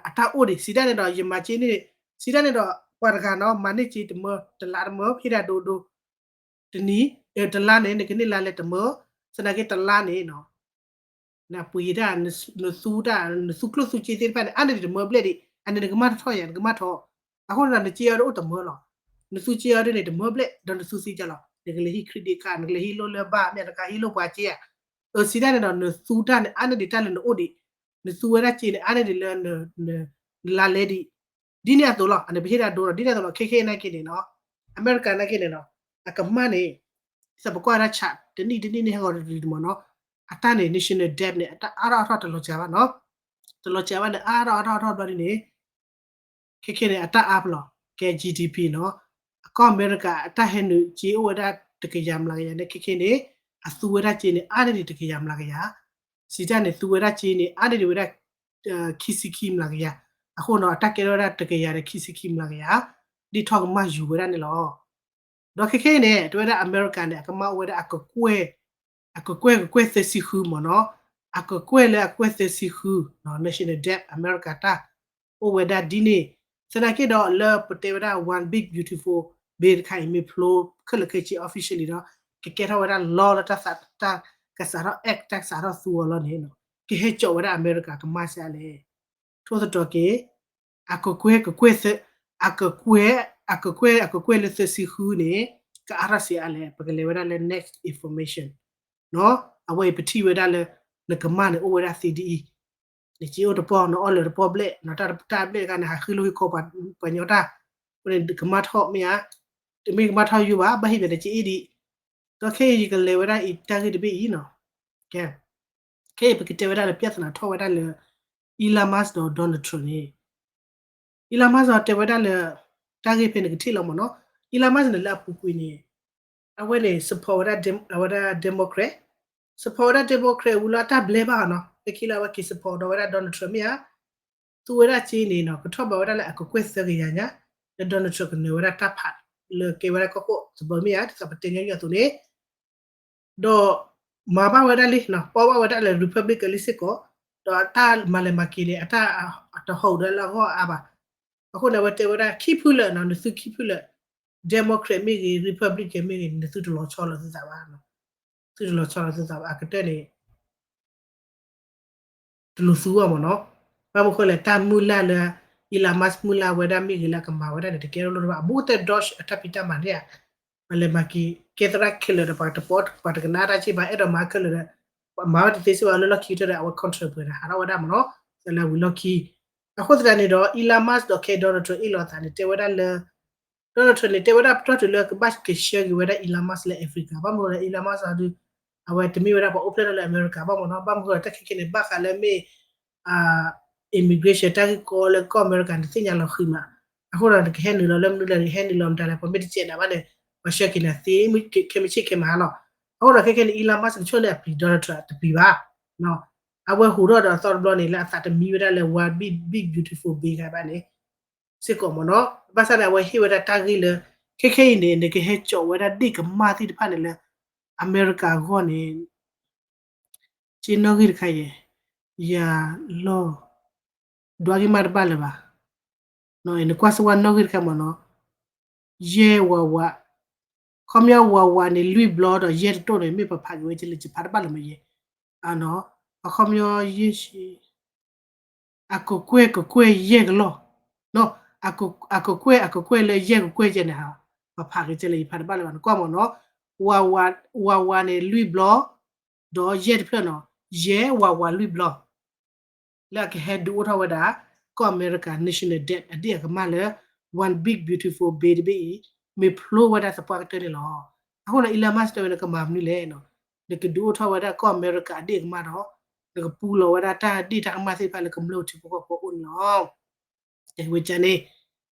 အတၢ်အိၣ်ဒံး, စံးတၢ်န့ၣ်ဒီး ယမၤစ့န့ၣ်, စံးတၢ်န့ၣ်ဒီး ပှၤတဂၤနီၤ မၤန့ၢ်စ့တမၢ တလါတမၢ ဖဲဒၣ်ဒိဒိ တနံၤ, တလါန့ၣ် နကန့ၢ်လါလဲတမၢ, သနာ်က့တလါန့ၣ်နီၤ နပှ့ၤတၢ်, နသူတၢ်, နသူကျိၣ်သူစ့သ့ၣ်တဖၣ်န့ၣ် အါန့ၢ်ဒံးတမၢဘျဲၣ်ဒံး, အန့ၣ်နကမၣ်တထီၣ်ယၤ နကမၣ်ထီၣ်, အဃိန့ၣ်ဒီး နစ့အီၤဒ်အိၣ်တမၢလီၤ, နသူစ့အီၤဒ်န့ၣ် တမၢဘျဲၣ် ဒီးနသူသံကလီၤ, နကလဲၤဟံး credit card နကလဲၤဟံးလိၢ်လၢဘၣ် မ့ၢ်တကးဟံးလိၢ်ပှၤစ့ဧါ, အစံးတၢ်န့ၣ်ဒီး နသူတၢ်န့ၣ် အါန့ၢ်ဒံးတၢ်လၢနအိၣ်ဒံး, နသူဝဲဒၣ်စ့န့ၣ် အါန့ၢ်ဒံးလၢ နလါလဲဒံး, ဒ်န့ၣ်အသိးလီၤ, အန့ၣ်ပဟ့ၣ်တၢ်ဒိလီၤ, ဒ်န့ၣ်အသိးလီၤ, ခဲခဲနာ်က့န့ၣ်နီၤ, အမဲရကၤနာ်က့န့ၣ်နီၤ, အကမၣ်န့ၣ် ဒ်သိးပကွၢ်ဝဲဒၣ် chart တနံၣ်တနံၣ်န့ၣ် ဟဲဂီၤတဒုမ့ၢ်နီၤ, အတၢ်န့ၣ် national debt န့ၣ် အတၢ်အါထီၣ်အါထီၣ်တလီၤစှၤဘၣ်နီၤ, တလီၤစှၤဘၣ်န့ၣ် အါထီၣ်အါထီၣ်အါထီၣ်ဘျီဒ်န့ၣ် ခဲခဲန့ၣ် အတၢ်အါပလီၤ ကဲ GDP နီၤ, အကီၢ်အမဲရကၤ အတၢ်ဟဲနုာ်စ့အိၣ်ဝဲဒၣ်တကယၤမျးကယၤန့ၣ် ခဲခဲန့ၣ် အသူဝဲဒၣ်စ့န့ၣ် အါန့ၢ်ဒံးတကယၤမျးကယၤ, စံးတၢ်န့ၣ် သူဝဲဒၣ်စ့န့ၣ် အါန့ၢ်ဒံးဝဲဒၣ် ခံဆံခံမျးကယၤ, အဃိနီၤ အတၢ်ကဲထီၣ်ဝဲဒၣ်တကယၤဒီးခံဆံခံမျးကယၤ, ဒ်ထီၣ်ကမၣ်ယူၤဝဲဒၣ်န့ၣ်လီၤ. ဒီးခဲခဲအံၤန့ၣ် တဲဝဲဒၣ်အမဲရကၤန့ၣ် အကမၣ်အိၣ်ဝဲဒၣ် အကကွဲၢ်ကကွဲၢ်သၢဆံဃုမ့ၢ်နီၤ, အကကွဲၢ်လၢအကကွဲၢ်သၢဆံဃု national debt အမဲရကၤတၢ် အိၣ်ဝဲဒၣ်ဒ်န့ၣ်, သနာ်က့ဒီးလၢပတဲဝဲဒၣ် one big beautiful bill တခါအံၤ မ့ၢ်ဖျိခဲလၢာ်ခဲဆ့ officially ဒီး ကကဲထီၣ်ဝဲဒၣ် law လၢတၢ်ကစးထီၣ် act တၢ်ကစးထီၣ်သူအီၤလီၤန့ၣ်, ကဟဲစိာ်ဝဲဒၣ်အမဲရကၤကမၣ်စ့ၢ်လဲၣ်. ထိၣ်သတြီၤက့ၤ အကကွဲၢ်ကကွဲၢ်သၢ, အကကွဲၢ်, အကကွဲၢ် အကကွဲၢ်လၢသၢဆံဃုန့ၣ် ကအါထီၣ်စ့ၢ်အါလဲၣ်, ပကလဲၤဝဲဒၣ်လၢ next information နီၤ, အဝဲအံၤပထံၣ်ဝဲဒၣ်လၢ နကမၣ်န့ၣ်အိၣ်ဝဲဒၣ်သ့ဒ်အံၤ, နစ့အိၣ်တပီၢ် နအီၣ်လၢာ်တပီၢ်ဘျဲၣ် နတၢ်တပီၢ်ဘျဲၣ်တခါန့ၣ် ဟးဃ့လိၢ်ဟ့ၣ်ခီပှၤညီတၢ်, အဃိန့ၣ် ကမၣ်ထီၣ်မ့ၢ်ဧါ, တမ့ၢ်ကမၣ်ထီၣ်ယိာ်ဘၣ် ဘၣ်ဟ့ၣ်ပှၤတစ့အ့ၣ်ဒံး, ဒီးခဲအံၤယကလဲၤဝဲဒၣ်အံၤတၢ်ဂ့ၢ်တဘ့ၣ်အံၤနီၤ, ကဲ ခဲအံၤပကတဲဝဲဒၣ်လၢ ပြဿနာ ထီၣ်ဝဲဒၣ်လၢ Elon Musk ဒီး Donald Trump န့ၣ်, Elon Musk ဒီးတဲဝဲဒၣ်လၢ တၢ်ဂ့ၢ်ဖဲန့ၣ်ကထံၣ်လီၤမ့ၢ်နီၤ, Elon Musk န့ၣ်လၢအပူၤကွံာ်န့ၣ် အဝဲန့ၣ် support ဝဲဒၣ် Dem- အဝဲဒၣ် Democrat, support ဝဲဒၣ် Democrat ဝံၤလီၤ အတၢ်ဘျဲဘၣ်အီၤနီၤ, လၢခံလၢအဝဲက့ၤ support ဒီးဝဲဒၣ် Donald Trump မ့ၢ်ဧါ, သူဝဲဒၣ်စ့န့ၣ်နီၤ ကထီၣ်ဘးဝဲဒၣ်လၢအကကွဲၢ်သၢကယၤညါ, လၢ Donald Trump ကနၢၤဝဲဒၣ်တၢ်ဖး လၢကဲဝဲဒၣ်ကီၢ်ခိၣ်သဘၢမ့ၢ်ဧါ, ဒ်သိးပတဲညီနုၢ်အသိးန့ၣ် ဒီးမၤဘၣ်ဝဲဒၣ်လံနီၤ, ပီၣ်ဘၣ်ဝဲဒၣ်လၢ Republican လံစ့ၢ်ကီး, ဒီးအတၢ်မၤလဲၤမၤက့ၤန့ၣ် အတၢ်အတဟီၣ်ဒီးလၢအဂီၢ်အါဘၣ်. အဃိန့ၣ် အဝဲတဲဝဲဒၣ်ခံဖုလၢာ်နီၤ, နသုခံဖုလၢာ်, Democrat မ့ၢ်ဂ့ၤ Republican မ့ၢ်ဂ့ၤန့ၣ် သုတလီၤဆီလီၤသုသးဘၣ်, သုတလီၤဆီလီၤသုသးဘၣ် အကတၢၢ်န့ၣ် တလိၣ်သူအီၤမ့ၢ်နီၤ. ဘၣ်မနုၤဃိလဲၣ် တၢ်မုၢ်လၢ်လၢ Elon Musk မုၢ်လၢ်ဝဲဒၣ်မ့ၢ်ဂ့ၤလၢအကမၤဝဲဒၣ်န့ၣ် တကဲထီၣ်လိၣ်တဘၣ် အဘူးကတၢၢ် Doge အတၢ်ဖံးတၢ်မၤန့ၣ်ဧါ, ပှၤလဲၤမၤက့ၤ ကဲသရၣ်ခဲလၢာ်ဒီး ပှၤတပီၢ် ပှၤတကနၣ်တၢ်စ့ၢ်ဘၣ် အဲၣ်ဒိးမၤခဲလၢာ်ဒီး ပှၤမၤဝဲတသ့စ့ၢ်ဘၣ်လၢလီၢ်ခံကတၢၢ်ဒီး အဝဲ contract ပှဲၤဒီးဟးထီၣ်ဝဲဒၣ်မ့ၢ်နီၤ, လၢအဝံၤလီၢ်ခံ. အဃိသတးန့ၣ်ဒီး Elon Musk ဒီးခဲ Donald Trump အ့ၣ်လိာ်သးန့ၣ် တဲဝဲဒၣ်လၢ Donald Trump န့ၣ် တဲဝဲဒၣ်ပတီၢ်တုၤလၢကဘၣ်ကဆှၢက့ၤဝဲဒၣ် Elon Musk လၢ Africa ဘၣ်မနုၤလဲၣ် Elon Musk အီၤဒုး အဝဲတမ့ၢ်ဝဲဒၣ်ပှၤအိၣ်ဖျဲၣ်ထီၣ်လၢအမဲရကၤဘၣ်မ့ၢ်နီၤ. ဘၣ်မနုၤဃိလဲၣ် တၢ်ခဲခဲန့ၣ် ဘၣ်ဃးလၢမ့ၢ် immigration တၢ်ဂ့ၢ်ကီလၢကီၢ်အမဲရကၤန့ၣ် သ့ၣ်ညါလီၤဃံးမး. အဃိဒီးနကဟဲနုာ်လီၤလၢမနုၤလဲၣ် နဟဲနုာ်လီၤမတၤလဲၣ် ပှၤမ့ၢ်တစဲးနၤဘၣ်န့ၣ် ပှၤဆှၢက့ၤနၤသ့ ခဲမုၢ်ဆ့ၣ်ခဲမုၢ်ဟါလီၤ. အဃိဒီးခဲခဲန့ၣ် Elon Musk ကဆိၣ်န့ၢ်အပျံၤ Donald Trump တပျံၤဘၣ်. အဝဲဟူးထီၣ်ဒီးအသီတဘျီန့ၣ် လၢအသးတမံဝဲဒၣ်လၢ one big big beautiful bill ခါဘၣ်န့ၣ် စ့ၢ်ကီးမ့ၢ်နီၤ. ဘၣ်ဆၣ်န့ၣ် အဝဲဟ့ၣ်ဝဲဒၣ်တၢ်ဂ့ၢ်လၢ ခဲခဲအံၤန့ၣ် နကဟဲကၠီးဝဲဒၣ်ဒ့ၣ်ကမၢ်သ့ၣ်တဖၣ်န့ၣ်လၢ အမဲရကၤအဂီၢ်န့ၣ် က့နီၣ်ဂံၢ်တခါယဲၢ် ယၤလီၢ် ဒွးက့ၤမးတဘၣ်လၢၤဘၣ်. နကွၢ်စ့ၢ်ဝါနီၣ်ဂံၢ်တခါမ့ၢ်နီၤ, ယဲၢ်ဝးဝး, ခီပညီဝးဝးန့ၣ် လွံၢ်ဘျီဒီးယဲၢ်တတိၢ်န့ၣ် မ့ၢ်ပဖးက့ၤဝဲကလၢၤ ယဖးတဘၣ်လၢၤမ့ၢ်ယဲၢ်, အခီပညီယဲၢ်ဆံ အကကွဲၢ်ကကွဲၢ်ယဲၢ်ကလီၢ်, အကကွဲၢ် အကကွဲၢ်လၢယဲၢ်ကကွဲၢ်ယဲၢ်န့ၣ် ပဖးက့ၤကလၢၤ ယဖးတဘၣ်လၢၤဘၣ် နကွၢ်မ့ၢ်နီၤ, ဝးဝးန့ၣ်လွံၢ်ဘျီ, ဒီးယဲၢ်တဖျၢၣ်နီၤ, ယဲၢ်ဝးဝးလွံၢ်ဘျီ လၢအကဟဲဒုးအိၣ်ထီၣ်ဝဲဒၣ် ကီၢ်အမဲရကၤ national debt အဒ့ၣ်အကမၢ်လၢ one big beautiful bill တဘ့ၣ်အံၤ မ့ၢ်ဖျိဝဲဒၣ်သပှၢ်ကတၢၢ်န့ၣ်လီၤ. အဃိဒီး Elon Musk တဲဝဲန့ၣ် ကမၤမနုၤလဲၣ်, နကဒုးအိၣ်ထီၣ်ဝဲဒၣ်ကီၢ်အမဲရကၤအဒ့ၣ်အကမၢ်ဒီး နကပူၤလီၤဝဲဒၣ်တၢ်ဒ့ၣ်တၢ်ကမၢ်သ့ၣ်တဖၣ်လၢကမျၢၢ်ထံဖိကီၢ်ဖိအအိၣ်န့ၣ်လီၤ. တဲဝဲဒ်န့ၣ်,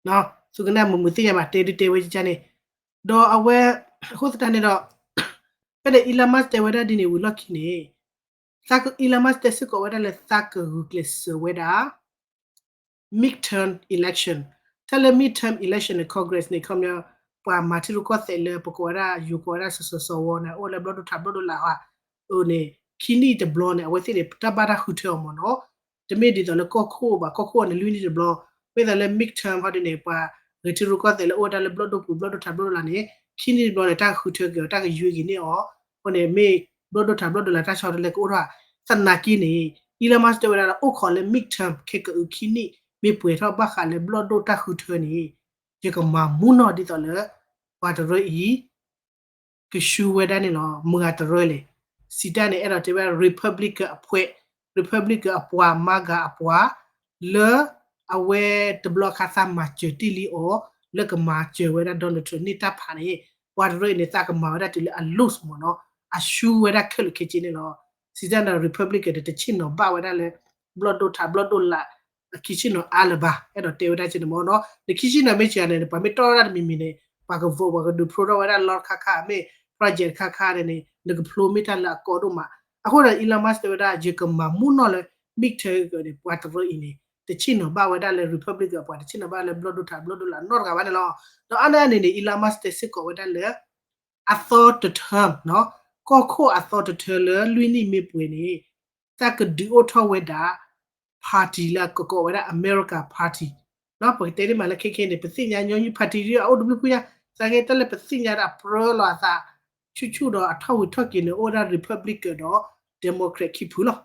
သုကနၣ်မုာ်မုာ်သ့ၣ်ညါဘၣ် တဲဒုးတဲဝဲဒ်န့ၣ်, ဒီးအဝဲ အဃိသတးန့ၣ်ဒီး ဖဲန့ၣ် Elon Musk တဲဝဲဒၣ်ဒ်န့ၣ်ဝံၤလီၢ်ခံန့ၣ် Elon Musk တဲစ့ၢ်ကီးဝဲဒၣ်လၢသးကဂုာ်ကျဲးစၢးဝဲဒၣ် midterm election, တၢ်လၢ midterm election န့ၣ် Congress န့ၣ် ခီပညီ ပှၤမၤထံရူၢ်ကီၢ်သဲးလၢပကိးဝဲဒၣ် ယိၤကိးဝဲဒၣ် စစီစဝီ န့ၣ် အိၣ်လၢဘျီၣ်ဒိၣ်ထးဘျီၣ်ဒိၣ်လာ်ဟီ အိၣ်န့ၣ် ခံနံၣ်တဘျီန့ၣ် အဝဲသ့ၣ်န့ၣ် တၢ်ဘၣ်တၢ်ဃုထၢအီၤမ့ၢ်နီၤ, တမ့ၢ်ဒ်သိးလၢကီၢ်ခိၣ်ဘၣ် ကီၢ်ခိၣ်န့ၣ် လွံၢ်နံၣ်တဘျီ, မ့ၢ်သိးလၢ midterm ဟီဒ်န့ၣ် ပှၤဂဲၤထံရူၢ်ကီၢ်သဲးလၢအိၣ်ဝဲဒၣ်လၢဘျီၣ်ဒိၣ်ပူၤ ဘျီၣ်ဒိၣ်ထးဘျီၣ်ဒိၣ်လာ်န့ၣ် ခံနံၣ်တဘျီန့ၣ် တၢ်ကဃုထၢက့ၤအီၤ တၢ်ကယွ့က့ၤန့ၢ်အီၤ, အဃိန့ၣ် မ့ၢ်ဘျီၣ်ဒိၣ်ထးဘျီၣ်ဒိၣ်လာ်တၢ်ဆီတလဲကအိၣ်ထီၣ် သနာ်က့န့ၣ် Elon Musk တဲဝဲဒၣ်လၢအိၣ်ခိးလၢ midterm ခဲကအုခံနံၣ် မ့ၢ်ပှဲၤထီၣ်ဘၣ်ဃးလၢဘျီၣ်ဒိၣ်တၢ်ဃုထၢန့ၣ် ယကမၤမူနီၢ်ဒ်သိးလၢ ပှၤတရၢအံၤ ကဆူဝဲဒၣ်န့ၣ်လီၤ. မုၢ်ဂၤတရၢလဲၣ်, စံးတၢ်န့ၣ် အဲၣ်ဒိးတဲဝဲဒၣ် Republican အဖှဲး, Republican အပှၤ မၤဂၤအပှၤ လၢအဝဲတဘျီခါသးမၤစၢၤတ့ၢ်လံအီၤ လၢကမၤစၢၤဝဲဒၣ် Donald Trump န့ၢ်တၢ်ဖးန့ၣ် ပှၤတရၢအံၤန့ၣ် သးကမၤဝဲဒၣ်တုၤလၢအ lose မ့ၢ်နီၤ, အဆူဝဲဒၣ်ခဲလၢာ်ခဲဆ့န့ၣ်လီၤ. စံးတၢ်န့ၣ် Republican န့ၣ် တဆ့ၣ်နီၤဘၣ်ဝဲဒၣ်လၢ ဘျီၣ်ဒိၣ်ထးဘျီၣ်ဒိၣ်လာ် အခံဆ့ၣ်နီၤအါလၢၤဘၣ် အဲၣ်ဒိးတဲဝဲဒၣ်က့န့ၣ်မ့ၢ်နီၤ. နခံဆ့ၣ်နီၤမ့ၢ်စှၤန့ၣ် ပှၤမ့ၢ်တီၢ်ထီၣ်တၢ်တမံၤမံၤန့ၣ် ပှၤက vote ပှၤကဒုးဖျိထီၣ်ဝဲဒၣ်လီၢ်ခါခါ မ့ၢ် project ခါခါန့ၣ်န့ၣ် နကဖျိမ့ၢ်တၢ်လၢအကီဒိၣ်မး. အဃိဒီး Elon Musk တဲဝဲဒၣ် ယကမၤမူနီၢ်လၢ midterm န့ၣ် ပှၤတရၢအံၤန့ၣ် တဆ့ၣ်နီၤဘၣ်ဝဲဒၣ်လၢ Republican အပှၤ တဆ့ၣ်နီၤဘၣ်လၢဘျီၣ်ဒိၣ်ထးဘျီၣ်ဒိၣ်လာ်နီတဂၤဘၣ်န့ၣ်လီၤ. ဒီးအါန့ၢ်အန့ၣ်န့ၣ် Elon Musk တဲစ့ၢ်ကီးဝဲဒၣ်လၢ အသီတထၢ ကီၢ်ခိၣ်အသီတထၢလၢလွံၢ်နံၣ်မ့ၢ်ပှဲၤန့ၣ် တၢ်ကဒုးအိၣ်ထီၣ်ဝဲဒၣ် party လၢအကကိးဝဲဒၣ် America Party ပကတဲန့ၣ်မးလၢခဲခဲန့ၣ် ပသ့ၣ်ညါညီနုၢ် party ဒ်အအိၣ်တဘျုးဖုညါ သနာ်က့တၢ်လၢပသ့ၣ်ညါဒီးအပြၢလီၤအသး ဆူၣ်ဆူၣ်ဒီးအထီၣ်ဝံၤထီၣ်က့ၤန့ၣ် အိၣ်ဝဲဒၣ် Republican ဒီး Democrat ခံဖုလီၤ.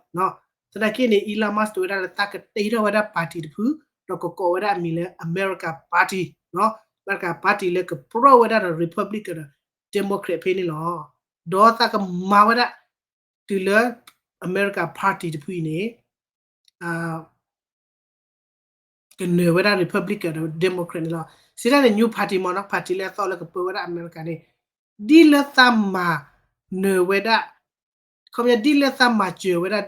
သနာ်က့န့ၣ် Elon Musk တဲဝဲဒၣ်လၢသးကတ့ထီၣ်ဝဲဒၣ် party တဖု ဒီးကကိးဝဲဒၣ်အမံၤလၢ America Party, America Party လၢကပြၢဝဲဒၣ်ဒီး Republican ဒီး Democrat ဖဲန့ၣ်လီၤ. ဒီးသးကမၤဝဲဒၣ် တုၤလၢ America Party တဖုအံၤန့ၣ် ကနၢၤဝဲဒၣ် Republican ဒီး Democrat န့ၣ်လီၤ. စံးတၢ်န့ၣ် new party မ့ၢ်နီၤ party လၢအသီလၢကပၢဝဲဒၣ် America န့ၣ် ဒ်လၢသးမၤနၢၤဝဲဒၣ် ခီပညီဒ်လၢသးမၤစၢၤဝဲဒၣ်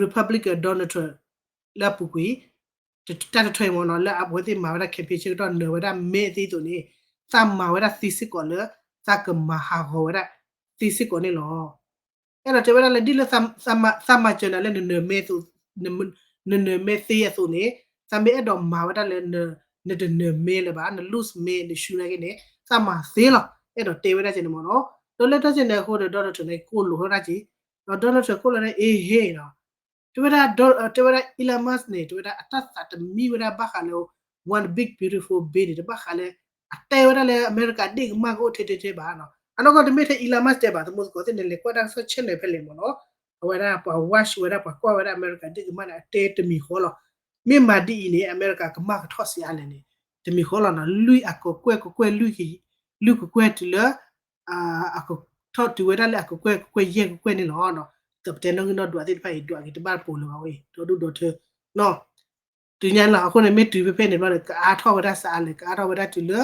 Republican Donald Trump လၢအပူၤကွံာ် တၢ်တထၢအံၤမ့ၢ်နီၤ လၢအဝဲသ့ၣ်မၤဝဲဒၣ် campaign ဆၢကတီၢ်နၢၤဝဲဒၣ်မဲသ့အသိးန့ၣ် သးမၤဝဲဒၣ်သ့စ့ၢ်ကီးလၢ သးကမၤဟးဂီၤဝဲဒၣ်သ့စ့ၢ်ကီးန့ၣ်လီၤ. အဲၣ်ဒိးတဲဝဲဒၣ်လၢဒ်လၢ သးမၤစၢၤနၤလၢနနၢၤမဲ နနၢၤမဲသ့အသိးန့ၣ် သးမ့ၢ်အဲၣ်ဒိးမၤဝဲဒၣ်လၢ နတနၢၤမဲလၢၤဘၣ် န lose မဲ နဆူနာ်က့န့ၣ် သးမၤသ့လီၤ အဲၣ်ဒိးတဲဝဲဒၣ်က့န့ၣ်မ့ၢ်နီၤ. ဒီးလၢတၢ်ကန့ၣ်အဃိဒီး Donald Trump န့ၣ် ကိၢ်လိာ်ထီၣ်ဒၣ်က့ ဒီး Donald Trump ကိၢ်လီၤန့ၣ် အ့ဟ့ၣ်နီၤ တဲဝဲဒၣ် တဲဝဲဒၣ် Elon Musk န့ၣ် တဲဝဲဒၣ်အတၢ်သးတမံဝဲဒၣ်ဘၣ်ဃးလၢ one big beautiful bill န့ၣ် တဘၣ်ဃးလၢ တမ့ၢ်လၢတဲဝဲဒၣ်လၢအမဲရကၤဒ့ၣ်ကမၣ်ကအိၣ်ထဲထဲထဲဘၣ်နီၤ. အနီၢ်ကီၢ်တမ့ၢ်ထဲ Elon Musk တဲဘၣ် သမူသကိးသ့ၣ်န့ၣ် လဲၤကွၢ်တၢ်ကစီၣ် channel ဖဲလဲၣ်မ့ၢ်နီၤ, အဝဲဒၣ်ပှၤ watch ဝဲဒၣ်ပှၤကွၢ်ဝဲဒၣ်အမဲရကၤဒ့ၣ်ကမၣ်န့ၣ် အတဲတမံၤဃီလီၤ. မ့ၢ်မၤဒ်အံၤန့ၣ် အမဲရကၤကမၣ်ကထီၣ်စ့အါလဲၣ်န့ၣ် တမံၤဃီလီၤနီၤ. လွံၢ်အကကွဲၢ်ကကွဲၢ်လွံၢ် လွံၢ်ကကွဲၢ်တုၤလၢ အကထီၣ်တုၤဝဲဒၣ်လၢအကကွဲၢ်ကကွဲၢ်ယဲၢ်ကကွဲၢ်န့ၣ်လီၤ. ဒီးပတဲနီၣ်ဂံၢ်နီၣ်ဒွးသ့ၣ်တဖၣ်အံၤ ဒွးက့ၤတဘၣ်တပိၤလၢၤဘၣ်ဝဲအံၤ ဒီဒူၣ်ဒီထၢနီၤ. တုၤညါလီၤ အဃိန့ၣ် မ့ၢ်တုၤဖဲဖဲန့ၣ်ဘျီန့ၣ် ကအါထီၣ်ဝဲဒၣ်စးအါလဲၣ် ကအါထီၣ်ဝဲဒၣ်တုၤလၢ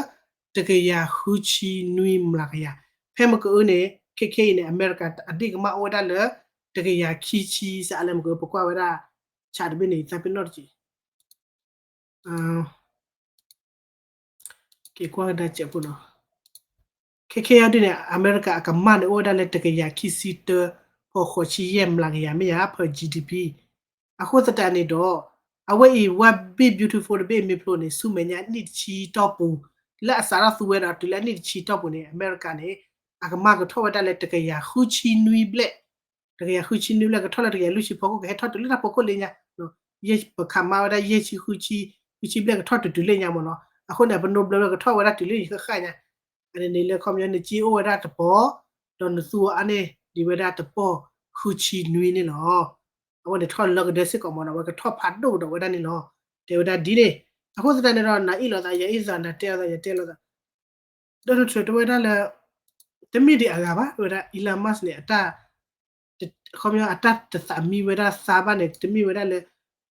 တကယၤဃုဆံနွံမျးကယၤ. ဖဲမ့ၢ်ကအုန့ၣ် ခဲခဲအံၤန့ၣ် အမဲရကၤအဒ့ၣ်ကမၣ်အိၣ်ဝဲဒၣ်လၢ တကယၤခံဆံစးအါလဲၣ် မ့ၢ်ကအု ပကွၢ်ဝဲဒၣ် ဆးတဘ့ၣ်န့ၣ် သးပ့ၤနီၣ်တက့ၢ် က့ၤကွၢ်ကဒါကဲးဖိနီၤ. ခဲခဲအံၤဒ်န့ၣ် အမဲရကၤအကမၣ်န့ၣ် အိၣ်ဝဲဒၣ်လၢ တကယၤခံဆံတၢ ဖီဃိးဆံယဲၢ်မျးကယၤမ့ၢ်ဧါ per G D P. အဃိသတးန့ၣ်ဒီး အဝဲအံၤ One Big Beautiful တဘ့ၣ်မ့ၢ်ဖျိန့ၣ် ဆူမဲာ်ညါနံၣ်တဆံတီၢ်ပူၤ လၢအစးထီၣ်သူဝဲဒီးတုၤလၢအနံၣ်တဆံတီၢ်ပူၤန့ၣ် အမဲရကၤန့ၣ် အကမၣ်ကထီၣ်ဝဲဒၣ်လၢ တကယၤဃုဆံနွံဘျဲၣ် တကယၤဃုဆံနွံဘျဲၣ် ကထီၣ်လၢတကယၤလွံၢ်ဆံဖီခိၣ် ကဟဲထီၣ်တုၤလၢတၢ်ဖီခိၣ်လၢညါ ယဲၢ်ပခးမါဝဲဒၣ်ယဲၢ်ဆံဃုဆံ ဃုဆံဘျဲၣ်ကထီၣ်တုၤတုၤလၢညါမ့ၢ်နီၤ. အဃိန့ၣ် ပနိဘျၢဝဲကထီၣ်ဝဲဒၣ်တုၤလၢယဃၣ်ဃၣ်ညါ အန့ၣ်န့ၣ်လၢခီပညီနစ့အိၣ်ဝဲဒၣ်တပီၤ ဒီးနသူအီၤအါန့ၢ် ဒ်ဝဲဒၣ်တပီၢ်ဃုဆံနွံန့ၣ်လီၤ. အဝဲန့ၣ်ထီၣ်လၢကဒၢစ့ၢ်ကီးမ့ၢ်နီၤ အဝဲကထီၣ်ဖးဒိၣ်ကဒီးဝဲဒၣ်န့ၣ်လီၤ. တဲဝဲဒၣ်ဒ်န့ၣ် အဃိသတးန့ၣ်ဒီး နအ့ၣ်လိာ်သး ယအ့ၣ်လိာ်သး နတဲလိာ်သးယတဲလိာ်သး Donald Trump တဲဝဲဒၣ်လၢ တမ့ၢ်ဒံးအဂၤဘၣ် တဲဝဲဒၣ် Elon Musk န့ၣ် အတၢ် ခီပညီအတၢ်တသးမံဝဲဒၣ်သါဘၣ်န့ၣ် တမ့ၢ်ဝဲဒၣ်လၢ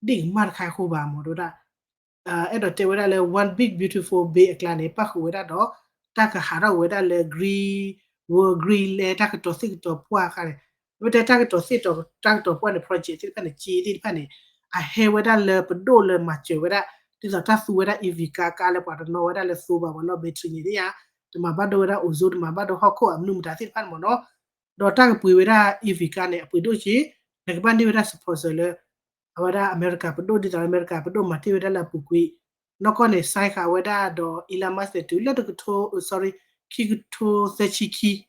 ဒ့ၣ်ကမၣ်တခါအဃိဘၣ်မ့ၢ် တဲဝဲဒၣ် အဲၣ်ဒိးတဲဝဲဒၣ်လၢ One Big Beautiful Bill အကျါန့ၣ် ပၣ်ဃုာ်ဝဲဒၣ်ဒီး တၢ်ကဟးထီၣ်ဝဲဒၣ်လၢ green world green land တၢ်ကတီၤသ့ၣ်ကတီၤပှၢ်အခါန့ၣ် ပတဲတၢ်ကတီၤသ့ၣ်ကတီၤ တၢ်ကတီၤပှၢ်န့ၣ် project သ့ၣ်တဖၣ်န့ၣ် က့သ့ၣ်တဖၣ်န့ၣ် အဟဲဝဲဒၣ်လၢပဒိၣ်လၢမၤစၢၤဝဲဒၣ် ဒ်သိးတၢ်သူဝဲဒၣ် E V car ကါလၢပှၤတနီၣ်ဝဲဒၣ်လၢသိဘၣ်ပှၤနီၣ် battery န့ၣ်ဒ်ယါ တမၤဘၣ်ဒိဝဲဒၣ် ozone တမၤဘၣ်ဒိဟီၣ်ခိၣ်အမနုၤမတၤသ့ၣ်တဖၣ်န့ၣ်မ့ၢ်နီၤ ဒီးတၢ်ကပှ့ၤဝဲဒၣ် E V car န့ၣ် အပှ့ၤဒိၣ်က့ နကဘၣ်န့ၢ်ဝဲဒၣ် sponsor လၢ အဝဲဒၣ်အမဲရကၤပဒိၣ် ဒ်သိးအမဲရကၤပဒိၣ်မၤတ့ၢ်ဝဲဒၣ်လၢအပူၤကွံာ် နီၢ်ကီၢ်န့ၣ် sign ဃာ်ဝဲဒၣ်ဒီး Elon Musk န့ၣ် တုၤလၢတကထိ sorry ခံကထိသၢဆံခံ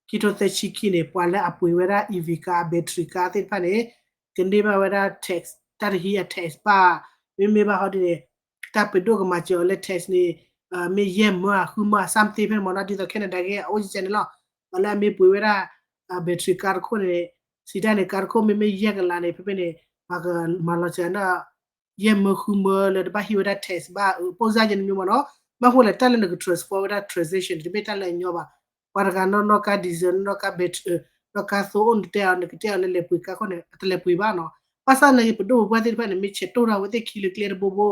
ခံကထိသၢဆံခံန့ၣ် ပှၤလၢအပှ့ၤဝဲဒၣ် E V car battery car သ့ၣ်တဖၣ်န့ၣ် ကန့ၢ်ဘၣ်ဝဲဒၣ် tax တၢ်တဟံးအ tax ဘၣ် မ့မ့ၢ်ဘၣ်ဟီဒ်န့ၣ် တၢ်ပဒိၣ်ကမၤစၢၤအီၤလၢ tax န့ၣ် မ့ၢ်ယဲၢ်မၢအဃုမၢ something ဖဲန့ၣ်မ့ၢ်နီၤ ဒ်သိး Canada ကဲအအိၣ်ကဲန့ၣ်လီၤ ပှၤလၢအမ့ၢ်ပှ့ၤဝဲဒၣ် battery car တခိၣ်န့ၣ် စံးတၢ်န့ၣ် car တခိၣ်မ့မ့ၢ်ယဲၢ်ကလးန့ၣ် ဖဲဖဲန့ၣ် ပှၤကမၤလီၤစၢၤန့ၣ် ယဲၢ်မၢဃုမၢလၢတဘၣ်ဟံးဝဲဒၣ် tax ဘၣ် အပိၢ်စၢ်ယဲန့ၣ်မ့ၢ်မ့ၢ်နီၤ ဘၣ်ဃိလဲၣ် တၢ်လၢနက transform ဝဲဒၣ် transition တမ့ၢ်တၢ်လၢအညီဘၣ် ပှၤတဂၤနီၣ်နီၣ်ကါ diesel နီၣ်နီၣ်ကါ battery နီၣ်ကါသိအိၣ်နတဲအီၤ နကတဲအီၤလၢလဲၤပှ့ၤကါခိၣ်န့ၣ် အတလဲၤပှ့ၤဘၣ်နီၤ ဘၣ်ဆၣ်န့ၣ် ပဒိၣ်ပပှၢ်သ့ၣ်တဖၣ်န့ၣ် မ့ၢ်ဆဲးတိၢ်ထီၣ်ဝဲသ့ၣ်ခံလၢကျဲတဘိဘိ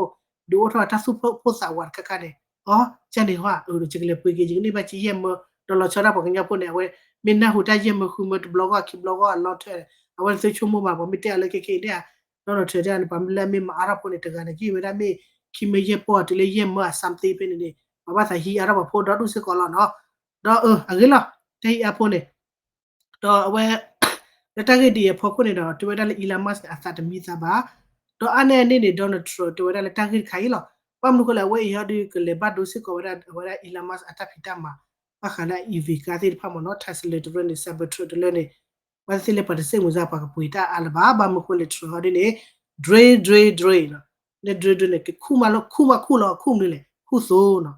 ဒုးအိၣ်ထီၣ်တၢ်သူၣ်ဖှိၣ်သးဝးတခါခါန့ၣ် အ ကန့ၣ်ဟီ ယကလဲၤပှ့ၤက့ၤ ယကန့ၢ်ဘၣ်က့ၤယဲၢ်မၢ ဒီးလီၤဆီဒၣ်ပှၤကညီဖိန့ၣ် အဝဲ မ့ၢ်နၢ်ဟူတၢ်ယဲၢ်မၢဃုမၢတဘျီဂီၢ်ခံဘျီဂီၢ်အလီၢ်ထၢၣ် အဝဲန့ၣ်သုဆိကမိၣ်မး ပှၤမ့ၢ်တဲအီၤလၢခဲခဲအံၤဒ် Donald Trump ဒ်န့ၣ် ပှၤမ့ၢ်လၢအမ့ၢ်မၤအါထီၣ်ဖိန့ၣ် တဂၤန့ၣ် ကဟ့ၣ်ဝဲဒၣ်မ့ၢ်ခံမၢယဲၢ်ပီၢ်တုၤလၢယဲၢ်မၢအ something ဖဲန့ၣ်န့ၣ် ပှၤဘၣ်သးဟံးအါထီၣ်ပှၤဖိဒီဒူၣ်စ့ၢ်ကီးလီၤနီၤ ဒီးအဂ့ၤလီၤ တၢ်ဟံးအါဖိန့ၣ် ဒီးအဝဲ လၢတၢ်ဂ့ၢ်ဒ်အံၤအဖီခိၣ်န့ၣ်ဒီး တဲဝဲဒၣ်လၢ Elon Musk န့ၣ် အသးတမံသးဘၣ် ဒီးအါန့ၢ်အန့ၣ်န့ၣ် Donald Trump တဲဝဲဒၣ်လၢတၢ်ဂ့ၢ်တခါအံၤလီၤ ဘၣ်မနုၤဃိလဲၣ် အဝဲအံၤဟီဒုးကလဲၤဘၣ်ဒိစ့ၢ်ကီးဝဲဒၣ် အဝဲဒၣ် Elon Musk အတၢ်ဖံးတၢ်မၤ ဘၣ်ဃးလၢ E V car သ့ၣ်တဖၣ်မ့ၢ်နီၤ Tesla တရၢန့ၣ် Cybertruck တရၢန့ၣ် ပှၤသ့ၣ်လၢပှၤတစဲးမုာ်စၢ် ပှၤကပှ့ၤတၢ်အါလၢၤဘၣ် ဘၣ်မနုၤဃိလဲၣ် Trump ဟီဒုးန့ၣ် drill drill drill နီၤ လၢ drill drill န့ၣ် ကခူၣ်မးလီၤ ခူၣ်မးခူၣ်လီၤ ခူၣ်မနုၤလဲၣ် ခူၣ်သိနီၤ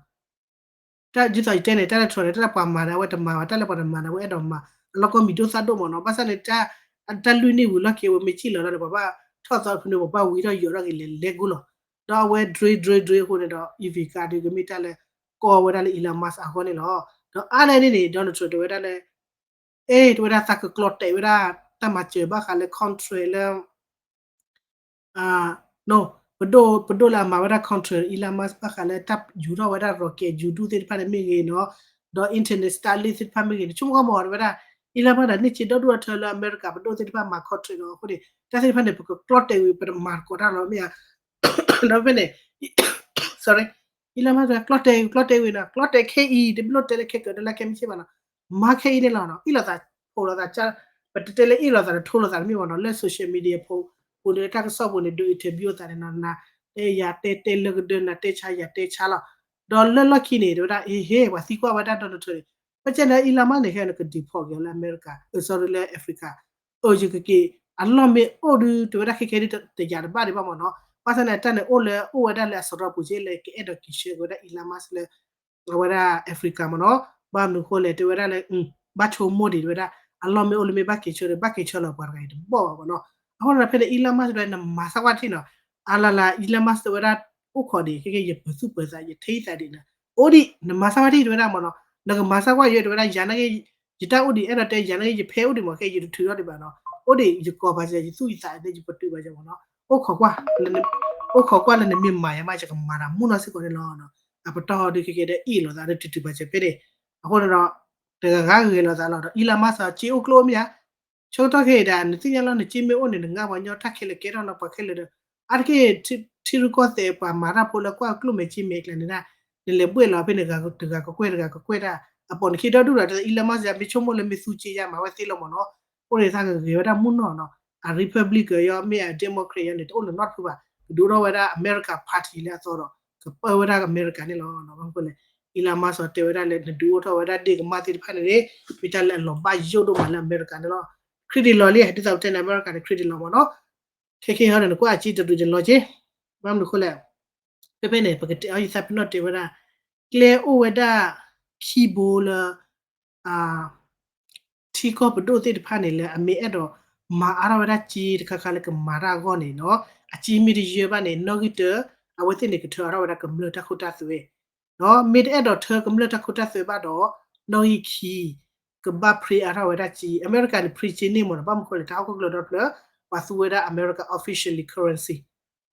တၢ်ဒ်သိးယတဲန့ၣ် တၢ်လၢ Trump န့ၣ် တၢ်လၢပှၤမၤန့ၣ် အဝဲတမၤဘၣ် တၢ်လၢပှၤတမၤန့ၣ် အဝဲအဲၣ်ဒိးမၤ အလီၢ်ကီၢ်မံၤဒိၣ်သၣ်ဒိၣ်မ့ၢ်နီၤ ဘၣ်ဆၣ်န့ၣ် တၢ်လွံၢ်နံၣ်ဝံၤလီၢ်ခံ အဝဲမ့ၢ်စံၣ်လီၤဒီးန့ၣ် ပှၤဘၣ်ထီၣ်သီဖဲန့ၣ် ပှၤဘၣ်ဝံထီၣ်ယိးထီၣ်က့ၤလဲၤလဲၤကူလီၤ ဒီးအဝဲ drill drill drill အဃိန့ၣ်ဒီး E V car ဒုးကမ့ၢ်တၢ်လၢ ကီဝဲဒၣ်လၢ Elon Musk အဂီၢ်န့ၣ်လီၤ ဒီးအါန့ၢ်န့ၣ်န့ၣ် Donald Trump တဲဝဲဒၣ်လၢ အဲ တဲဝဲဒၣ်သးကကျီတဲာ်ဝဲဒၣ် တၢ်မၤစၢၤဘၣ်ဃးလၢ contract လၢ ပဒိၣ် ပဒိၣ်လၢအမၤဝဲဒၣ် contract Elon Musk ဘၣ်ဃးလၢတၢ်ယူၤထီၣ်ဝဲဒၣ် rocket ယူၤဒူၣ်သ့ၣ်တဖၣ်န့ၣ်မ့ၢ်ဂ့ၤနီၤ ဒီး internet Starlink သ့ၣ်တဖၣ်မ့ၢ်ဂ့ၤန့ၣ် ဆိကမိၣ်ကီမီၤတဲဝဲဒၣ် Elon Musk န့ၣ်စ့ဒိၣ်ဒိၣ်ထၢလၢအမဲရကၤပဒိၣ်သ့ၣ်တဖၣ်မၤ contract ဒီးအဃိန့ၣ် တၢ်သ့ၣ်တဖၣ်န့ၣ် ပကကျီတဲာ်ဝံၤ ပတမၤသကိးတၢ်လီၤမ့ၢ်ဧါ ဒီးဖဲန့ၣ် sorry Elon Musk တဲ ကျီတဲာ် ကျီတဲာ်ဝံၤနီၤ ကျီတဲာ်ခဲအံၤ တမ့ၢ်လိၣ်တဲလၢခဲကၢၤ တဲလၢခဲမုၢ်ဆ့ၣ်ဘၣ်နီၤ မၤခဲအံၤန့ၣ်လီၤနီၤ အ့ၣ်လိာ်သး ဖိးလိာ်သး ပတတဲလၢအ့ၣ်လိာ်သး တထိလိာ်သးတမ့ၢ်ဘၣ်နီၤ လၢ social media ဖိ ပူၤန့ၣ် တၢ်ကစီၣ်ပူၤန့ၣ် ဒုး interview အသးန့ၣ်နီၤ နတဲယၤတဲတဲလၢကဒၢ နတဲဆါယၤတဲဆါလီၤ ဒီးလၢလီၢ်ခံန့ၣ် တဲဝဲဒၣ် အဟ့ ပှၤသံကွၢ်ဝဲဒၣ် Donald Trump န့ၣ် ပကဲန့ၣ် Elon Musk န့ၣ် ခဲအံၤန့ၣ် က deport က့ၤလၢအမဲရကၤ sorry လၢ Africa အၢ ယကက့ၤ အလီၢ်မ့ၢ်အိၣ်ဒုး တဲဝဲဒၣ်ခဲခဲဒုး တယာ်တဘၣ်ဒံးဘၣ်မ့ၢ်နီၤ ဘၣ်ဆၣ်န့ၣ် တၢ်န့ၣ်အိၣ်လၢ အိၣ်ဝဲဒၣ်လၢအစရီပူၤက့လၢ ကအဲၣ်ဒိးက့ၤဆှၢက့ၤဝဲဒၣ် Elon Musk လၢ အဝဲဒၣ် Africa မ့ၢ်နီၤ, ဘၣ်မနုၤဃိလဲၣ် တဲဝဲဒၣ်လၢ ဘၣ်ဆိကမိၣ်ဒံး တဲဝဲဒၣ် အလီၢ်မ့ၢ်အိၣ်လၢမ့ၢ်ဘၣ်က့ၤဆၢဒီး ဘၣ်က့ၤဆၢလီၤပှၤတဂၤအံၤတဘီၣ်ဘၣ်မ့ၢ်နီၤ, အဃိန့ၣ်ဖဲန့ၣ် Elon Musk တဲဝဲ နမၤစၢၤကွၢ်တထံၣ်နီၤ, အလၢ်လၢ် Elon Musk တဲဝဲဒၣ် အိၣ်ခိးဒံး ခဲကဲ ယပၢၤသူၣ်ပၢၤသး ယထံသးဒံးနီၤ, အိၣ်ဒံး နမၤစၢၤကွၢ်တထံၣ် တဲဝဲဒၣ်မ့ၢ်နီၤ, နကမၤစၢၤကွၢ်ယဲ တဲဝဲဒၣ် ယၤနာ်က့ ယတၢ်အိၣ်ဒံး အဲၣ်ဒိးတဲ ယၤနာ်က့ ယဖဲအိၣ်ဒံးမ့ၢ် ခဲ ယတထုးထီၣ်ဒံးဘၣ်နီၤ, အိၣ်ဒံး ယကိးပာ်စၢၤ ယသူၣ်ယသးန့ၣ် ယပတုာ်ပာ်စၢၤမ့ၢ်နီၤ, အိၣ်ခိးကွၢ် အိၣ်ခိးကွၢ်လၢနမ့ၢ်မၤယၤမး ယကမၤတၢ်မုၢ်နီၢ်စ့ၢ်ကီးန့ၣ်လီၤ, အပတီၢ်ဒုးခဲကဲဒီး အ့ၣ်လိာ်သးဒီး တတုၤပာ်စၢၤဖဲန့ၣ်, အဃိန့ၣ်ဒီး တဂၤဂၤဂ့ၤလိာ်သးလီၤဒီး Elon Musk စ့အိၣ်ကျိၣ်အိၣ်မ့ၢ်ဧါ, ဆၢကတီၢ်ခဲအံၤဒၣ် နသ့ၣ်ညါလီၤ နစ့မ့ၢ်အိၣ်န့ၣ် နငါပှၤညီတၢ်ခဲလၢာ်ကဲထီၣ်နီၤ ပှၤခဲလၢာ်ဒီး အါတက့ၢ် ထံရူၢ်ကီၢ်သဲးပှၤမၤတၢ်ဖိလၢကွၢ်ကျိၣ်မဲာ်စ့မဲာ်ကျါန့ၣ်ဒၣ် နလဲၤဘှဲၣ်လီၤဖဲန့ၣ် တဂၤကကွဲၢ်တဂၤကကွဲၢ်တၢ် အပိာ်နခံဒီဒူၣ်ဒီး တၢ် Elon Musk မ့ၢ်ဆိကမိၣ်လၢမ့ၢ်သူစ့ယါ မၤဝဲသ့လီၤမ့ၢ်နီၤ, အိၣ်န့ၣ်သးဂ့ၤဂ့ၤဝဲဒၣ်မုၢ်နီၢ်နီၤ, အ Republican ယီၤ မ့ၢ်အ Democrat ယီၤန့ၣ် တအိၣ်လၢၤနီတဖုဘၣ်, ကဒုးအိၣ်ထီၣ်ဝဲဒၣ် America Party လၢအသီဒီး ကပၢဝဲဒၣ် America န့ၣ်လီၤ, ဘၣ်မနုၤဃိလဲၣ် Elon Musk တဲဝဲဒၣ်လၢ နဒုးအိၣ်ထီၣ်ဝဲဒၣ်ဒ့ၣ်ကမၢ်သ့ၣ်တဖၣ်န့ၣ်န့ၣ် မ့ၢ်တၢ်လၢအလီၤဘၣ်ယိၣ်ဒိၣ်မးလၢ America န့ၣ်လီၤ, ခရံာ်ဒံးလီၤလံ ဒ်သိးပတဲန့ၣ် America န့ၣ် ခရံာ်ဒံးလီၤမ့ၢ်နီၤ, ခဲခဲဟီန့ၣ် နကွၢ်အစ့တရံးန့ၣ်လီၤက့, ဘၣ်မနုၤဃိလဲၣ်, ဖဲဖဲန့ၣ် ပကတဲအီၤ ယသးပ့ၤနီၣ်တဲဝဲဒၣ် ကျဲအိၣ်ဝဲဒၣ်ခံဘိလၢ ထံကီၢ်ပဒိၣ်သ့ၣ်တဖၣ်န့ၣ်လၢအမ့ၢ်အဲၣ်ဒိးမၤအါထီၣ်ဝဲဒၣ်စ့တခါခါလၢကမၤတၢ်အဂီၢ်န့ၣ်နီၤ, အစ့မ့ၢ်တယၢဘၣ်န့ၣ် နီၣ်ဂံၢ်တၢ အဝဲသ့ၣ်န့ၣ်ကထၢအါထီၣ်ဝဲဒၣ်ကမျၢၢ်တၢ်ခိတၢ်သွဲ, ဒီးမ့ၢ်တအဲၣ်ဒိးထၢကမျၢၢ်တၢ်ခိတၢ်သွဲဘၣ်ဒီး နီၣ်ဂံၢ်ခံ ကဘၣ် print အါထီၣ်ဝဲဒၣ်စ့, အမဲရကၤန့ၣ် print စ့န့ၢ်မ့ၢ်နီၤ, ဘၣ်မနုၤဃိလဲၣ် တၢ်ဟီၣ်ခိၣ်ချၢဒီဖျၢၣ် ပှၤသူဝဲဒၣ် America officially currency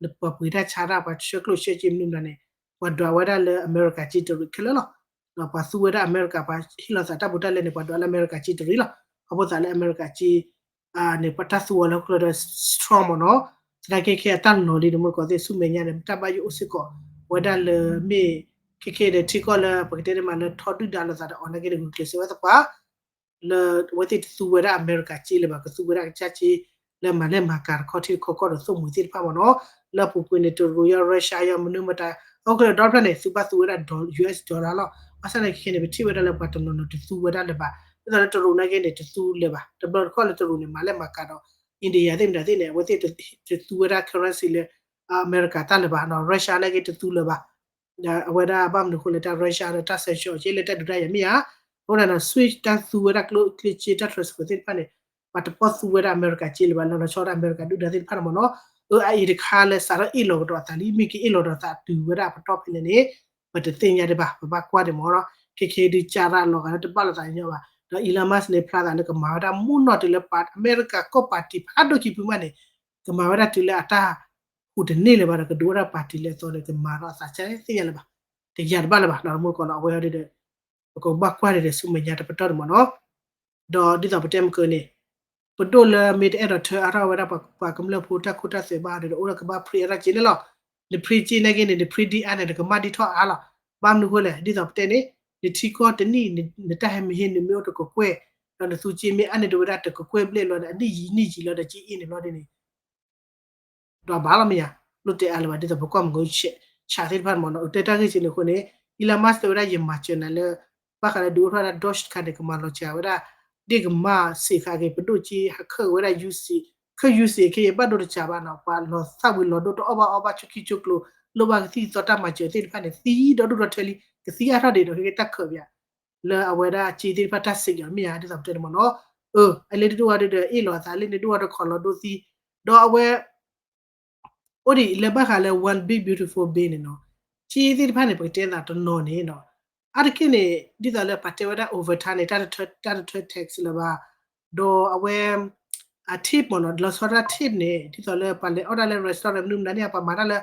လၢပှၤပှ့ၤတၢ်ဆါတၢ် ပှၤဆှၢကျိၣ်ဆှၢစ့မနုၤမနုၤန့ၣ် ပှၤဒွးဝဲဒၣ်လၢအမဲရကၤစ့တရံးခဲလၢာ်လီၤ. ဒီးပှၤသူဝဲဒၣ်အမဲရကၤ ပှၤဟ့ၣ်လီၤသးတၢ်ဘူးတၢ်လဲန့ၣ် ပှၤဒွးလၢအမဲရကၤစ့တရံးလီၤ. အဃိသတးလၢအမဲရကၤစ့ န့ၣ် ပှၤတၢ်သူအီၤလၢဟီၣ်ခိၣ်ချၢဒီး strong မ့ၢ်နီၤ. သနာ်က့ခဲအတၢ်လီၤလံန့ၣ် မုၢ်ကီၢ်သ့ၣ်ဆူမဲာ်ညါန့ၣ် တၢ်ဘၣ်ယိၣ်အိၣ်စ့ၢ်ကီး ဝဲဒၣ်လၢမ့ၢ် ခဲခဲဒီးထံကီၢ်လၢပကတဲတမံၤလၢထီဒုၣ်ဒါလိာ်သးဒီးအီၤနာ်က့န့ၣ် ဂုာ်ကျဲးစၢးဝဲသပှၢ် လၢအဝဲသ့ၣ်တသူဝဲဒၣ်အမဲရကၤစ့လၢၤဘၣ်, ကသူဝဲဒၣ်ကစၢ်စ့ လၢမၤလဲၢ်မၤကၤတခီထံတခီကီၢ်ဒီးသိၣ်မှံၤသ့ၣ်တဖၣ်မ့ၢ်နီၤ. လၢအပူၤကွံာ်န့ၣ် တရူးယီၤ Russia ယီၤ မနုၤမတၤ ဟီၣ်ခိၣ်ချၢဒီဖျၢၣ်န့ၣ် သုဘၣ်သူဝဲဒၣ် dollar, US dollar လီၤ. ဘၣ်ဆၣ်သနာ်က့ခဲန့ၣ် ပထံၣ်ဝဲဒၣ်လၢပှၤတနီၤနီၤတသူဝဲဒၣ်လၢၤဘၣ်. ဒ်သိးလၢတရူးနာ်က့န့ၣ် တသူလၢၤဘၣ်. တဘျီတခီၣ်လၢတရူးန့ၣ် မၤလဲၢ်မၤကၤဒီး India သ့ၣ်မတၤသ့ၣ်န့ၣ် အဝဲသ့ၣ်တသူဝဲဒၣ် currency လၢ အမဲရကၤတၢ်လၢၤဘၣ်နီၤ. Russia နာ်က့တသူလၢၤဘၣ်. အဝဲဒၣ်ဘၣ်မနုၤဃိလဲၣ် တၢ် Russia ဒီးတၢ် sanction အီၤက့လၢတၢ်ဒုးတၢ်ယၤမ့ၢ်ဧါ. အဃိန့ၣ် Swift တၢ်သူဝဲဒၣ်ကျိၣ်စ့ တၢ် transfer သ့ၣ်တဖၣ်န့ၣ် ပှၤတပီၢ်သူဝဲဒၣ်အမဲရကၤစ့လၢၤဘၣ် လီၤလီၤဆီဒၣ်အမဲရကၤဒုၣ်ဒါသ့ၣ်တဖၣ်န့ၣ်မ့ၢ်နီၤ. အၢ အအံၤတခါလၢစးထီၣ်အ့ၣ်လိာ်ကဒီးအသးလံ မ့ၢ်က့ၤအ့ၣ်လိာ်ဒီးသးတုၤဝဲဒၣ်အပတီၢ်ဖဲလဲၣ်န့ၣ် ပတသ့ၣ်ညါဒံးဘၣ် ပဘၣ်ကွၢ်ဒံးမ့ၢ်နီၤ. ခဲခဲဒုးကၢ်ရၣ်လီၤဂာ်လၢတဘၣ်လိာ်သးညီဘၣ် ဒီး Elon Musk န့ၣ် ဖျါသးလၢကမၤဝဲဒၣ်မုၢ်နီၢ်တုၤလၢပှၤအမဲရကၤကီၢ်ပၣ်တံၣ်ဖးဒိၣ်ခံဖုမးန့ၣ် ကမၤဝဲဒၣ်တုၤလၢအတၢ်ဟူးတန့ၢ်လၢၤဘၣ်ဒီး ကဒုးဝဲဒၣ်ပၣ်တံၣ်လၢအသီန့ၣ် ကမၤဒီးအသးကသ့ၣ်ညါလၢၤဘၣ် တယၤတဘၣ်လၢၤဘၣ် ဒီးမုၢ်ကီၢ်လီၤ အဝဲအံၤဒီး ပကဘၣ်ကွၢ်ဒံးဒီးဆူမဲာ်ညါတပတီၢ်ဒံးမ့ၢ်နီၤ. ဒီးဒ်သိးပတဲမုၢ်ကၢန့ၣ် ပဒိၣ်လၢမ့ၢ်တအဲၣ်ဒိးထၢအါထီၣ်ဝဲဒၣ်ပှၤကမျၢၢ်ဖိတၢ်ခိတၢ်သွဲဘၣ်ဒီး အိၣ်ဒီးကဘၣ် print အါထီၣ်စ့န့ၣ်လီၤ. န print စ့နာ်က့န့ၣ် န print ဒ်အါန့ၣ် နကမၣ်ဒ်ထီၣ်အါလီၤ. ဘၣ်မနုၤဃိလဲၣ် ဒ်သိးပတဲန့ၣ် နထံကီၢ်တနံၣ် နတၢ်ဟဲမ့ၢ်ဟ့ၣ်နမ့ၢ်အိၣ်တကကွဲၢ် ဒီးနသူစ့မ့ၢ်အါန့ၢ်ဒံးဝဲဒၣ်တကကွဲၢ်ဘျဲၣ်လီၤဒီး အနံၣ်ယံာ်နံၣ်ယံာ်လီၤဒီး စ့အ့ၣ်န့ၣ်လီၤဒ်န့ၣ် ဒီးဘၣ်လီၤမ့ၢ်ဧါ. လိၣ်တဲအါလၢၤဘၣ် ဒ်သိးပကွၢ်မုၢ်ကၢဆးသ့ၣ်တဖၣ်မ့ၢ်နီၤ အတဲတၢ်ဂ့ၢ်စ့န့ၣ်အဃိန့ၣ် Elon Musk တဲဝဲဒၣ် ယမၤစၢၤနၤလၢ ဘၣ်ဃးလၢဒုးအိၣ်ထီၣ်ဝဲဒၣ် Doge တခါန့ၣ် ကမၤလီၤစှၤဝဲဒၣ် ဒ့ၣ်ကမၣ်စ့ခါက့ၤ ပဒိၣ်က့ဟးခၢၣ်ဝဲဒၣ် ယူစ့ ခၢၣ်ယူစ့ခဲအံၤဘၣ်ဒိတစှၤဘၣ်နီၤ ပှၤလီၤသၣ်ဝံၤလီၤဒိၣ်တအီၣ်ဘၣ်အီဘၣ် ဆိခံဆိကျိၤ လိၣ်ဘၣ်ကသံၣ်သီတၢ်မၤစၢၤသ့ၣ်တဖၣ်န့ၣ် သံဒီဒူၣ်ဒီထၢလံ ကသံအါထီၣ်ဒံးဒီး ဟဲက့ၤတၢ်ခၢးပၠး လၢအဝဲဒၣ်စ့သ့ၣ်တဖၣ်တၢ်စ့းကီးမ့ၢ်ဧါ ဒ်သိးပတဲန့ၣ်မ့ၢ်နီၤ. အၢ အလဲၤဒုးဝဲဒၣ်ဒီး အ့ၣ်လိာ်အသးလၢန့ၣ်ဒုးဝဲဒီးခီၣ်လီၤဒိသံ ဒီးအဝဲ အိၣ်ဒံးလၢဘၣ်ဃးလၢ one big beautiful bill န့ၣ်နီၤ စ့သ့ၣ်တဖၣ်န့ၣ် ပကတဲသးတနီၤန့ၣ်နီၤ အါတက့ၢ်န့ၣ် ဒ်သိးလၢပှၤတဲဝဲဒၣ် overtime န့ၣ် တၢ်တထၢ tax လၢၤဘၣ် ဒီးအဝဲ အ tip မ့ၢ်နီၤ လီၤဆီဒၣ် tip န့ၣ် ဒ်သိးလၢပှၤလဲၤအီၣ်ဒၣ်လၢ restaurant မနုၤမနုၤန့ၣ် ပှၤမၤတၢ်လၢ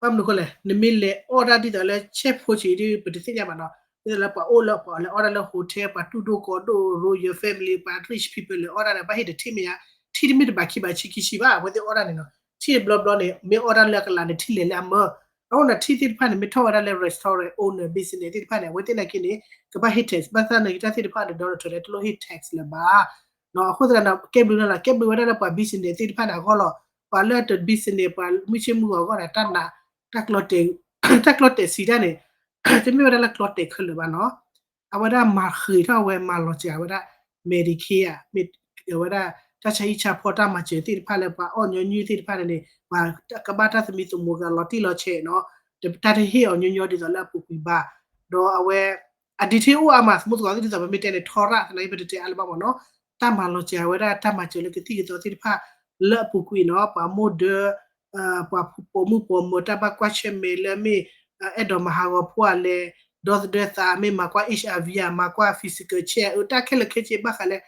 ဘၣ်မနုၤဃိလဲၣ် နမ့ၢ်လဲၤအီၣ်ဒၣ်ဒ်သိးလၢ chef ဖိဆံးဒ် ပတသ့ၣ်ညါဘၣ်နီၤ ဒ်သိးလၢပှၤအိၣ်လၢပှၤလဲၤအီၣ်ဒၣ်လၢ hotel ပှၤတူၢ်ဒိၣ်ကီၢ်ဒိၣ် royal family ပှၤ rich people လဲၤအီၣ်ဒၣ်န့ၣ် ဘၣ်ဟ့ၣ်တ tip မ့ၢ်ဧါ tip တမ့ၢ်တဘးခံဘးဆံခံဆံဘၣ် အဝဲသ့ၣ်အီၣ်ဒၣ်န့ၣ်နီၤ tip တဘျီဘျီန့ၣ် မ့ၢ်အီၣ်ဒၣ်လၢအကလးန့ၣ် tip လဲၤလၢအမၢ အဃိန့ၣ် tip သ့ၣ်တဖၣ်န့ၣ် မ့ၢ်ထီၣ်ဝဲဒၣ်လၢ restaurant owner business သ့ၣ်တဖၣ်န့ၣ် အဝဲသ့ၣ်နာ်က့န့ၣ် ကဘၣ်ဟ့ၣ် tax ဘၣ်ဆၣ်သနာ်က့ တၢ်သ့ၣ်တဖၣ်ဒီး Donald Trump န့ၣ် တလိၣ်ဟ့ၣ် tax လၢၤဘၣ် အဃိသတးဒီး ကဲဘျုးန့ၣ်လီၤ ကဲဘျုးဝဲဒၣ်လၢပှၤ business သ့ၣ်တဖၣ်န့ၣ်အဂီၢ်လီၤ ပှၤလၢတ business ပှၤမုၢ်ဆ့ၣ်မုၢ်ဂီၤအဂီၢ်န့ၣ် တၢ်နး တၢ်ကျီတဲာ်စံးတၢ်န့ၣ် တမ့ၢ်ဝဲဒၣ်လၢကျီတဲာ်ခဲလၢာ်ဘၣ်နီၤ အဝဲဒၣ်မၤဃံးထီၣ်ဝဲမၤလီၤစှၤဝဲဒၣ် Medicare ဧါ မ့ၢ်ဝဲဒၣ် တၢ်ဆါဟံၣ်ဆါဖီတၢ်မၤစၢၤသ့ၣ်တဖၣ်လၢပှၤအီၣ်ညီနုၢ်သ့ၣ်တဖၣ်န့ၣ်န့ၣ် ပှၤကဘၣ်တၢ်သမံသမိးကလီၤတံၢ်လီၤဆဲးနီၤ တၢ်တဟ့ၣ်အီၤညီညီဒ်သိးလၢအပူၤကွံာ်ဘၣ် ဒီးအဝဲ အ detail အိၣ်အါမး သမူသကိးသ့ၣ် ဒ်သိးပမ့ၢ်တဲန့ၣ် ထီရၣ်သနာ်က့ ပတတဲအါလၢၤဘၣ်မ့ၢ်နီၤ. တၢ်မၤလီၤစၢၤဝဲဒၣ် တၢ်မၤစၢၤလၢကသံၣ်ကသီသ့ၣ်တဖၣ်လၢအပူၤကွံာ်နီၤ, ပှၤမိၢ်ဒၢ ပှၤပိာ်မုၣ်ပိာ်မၢၤ တၢ်ဘၣ်ကွၢ်ဆၢၣ်မဲာ်လၢမ့ၢ် အဲၣ်ဒိးမၤဟးဂီၤဖိအလဲၤ ဒီသဒၢသး မ့ၢ်မၤကွၢ် H I V ဧါ, မၤကွၢ် physical check အၢ တၢ်ခဲလၢာ်ခဲဆ့ဘၣ်ဃးလၢ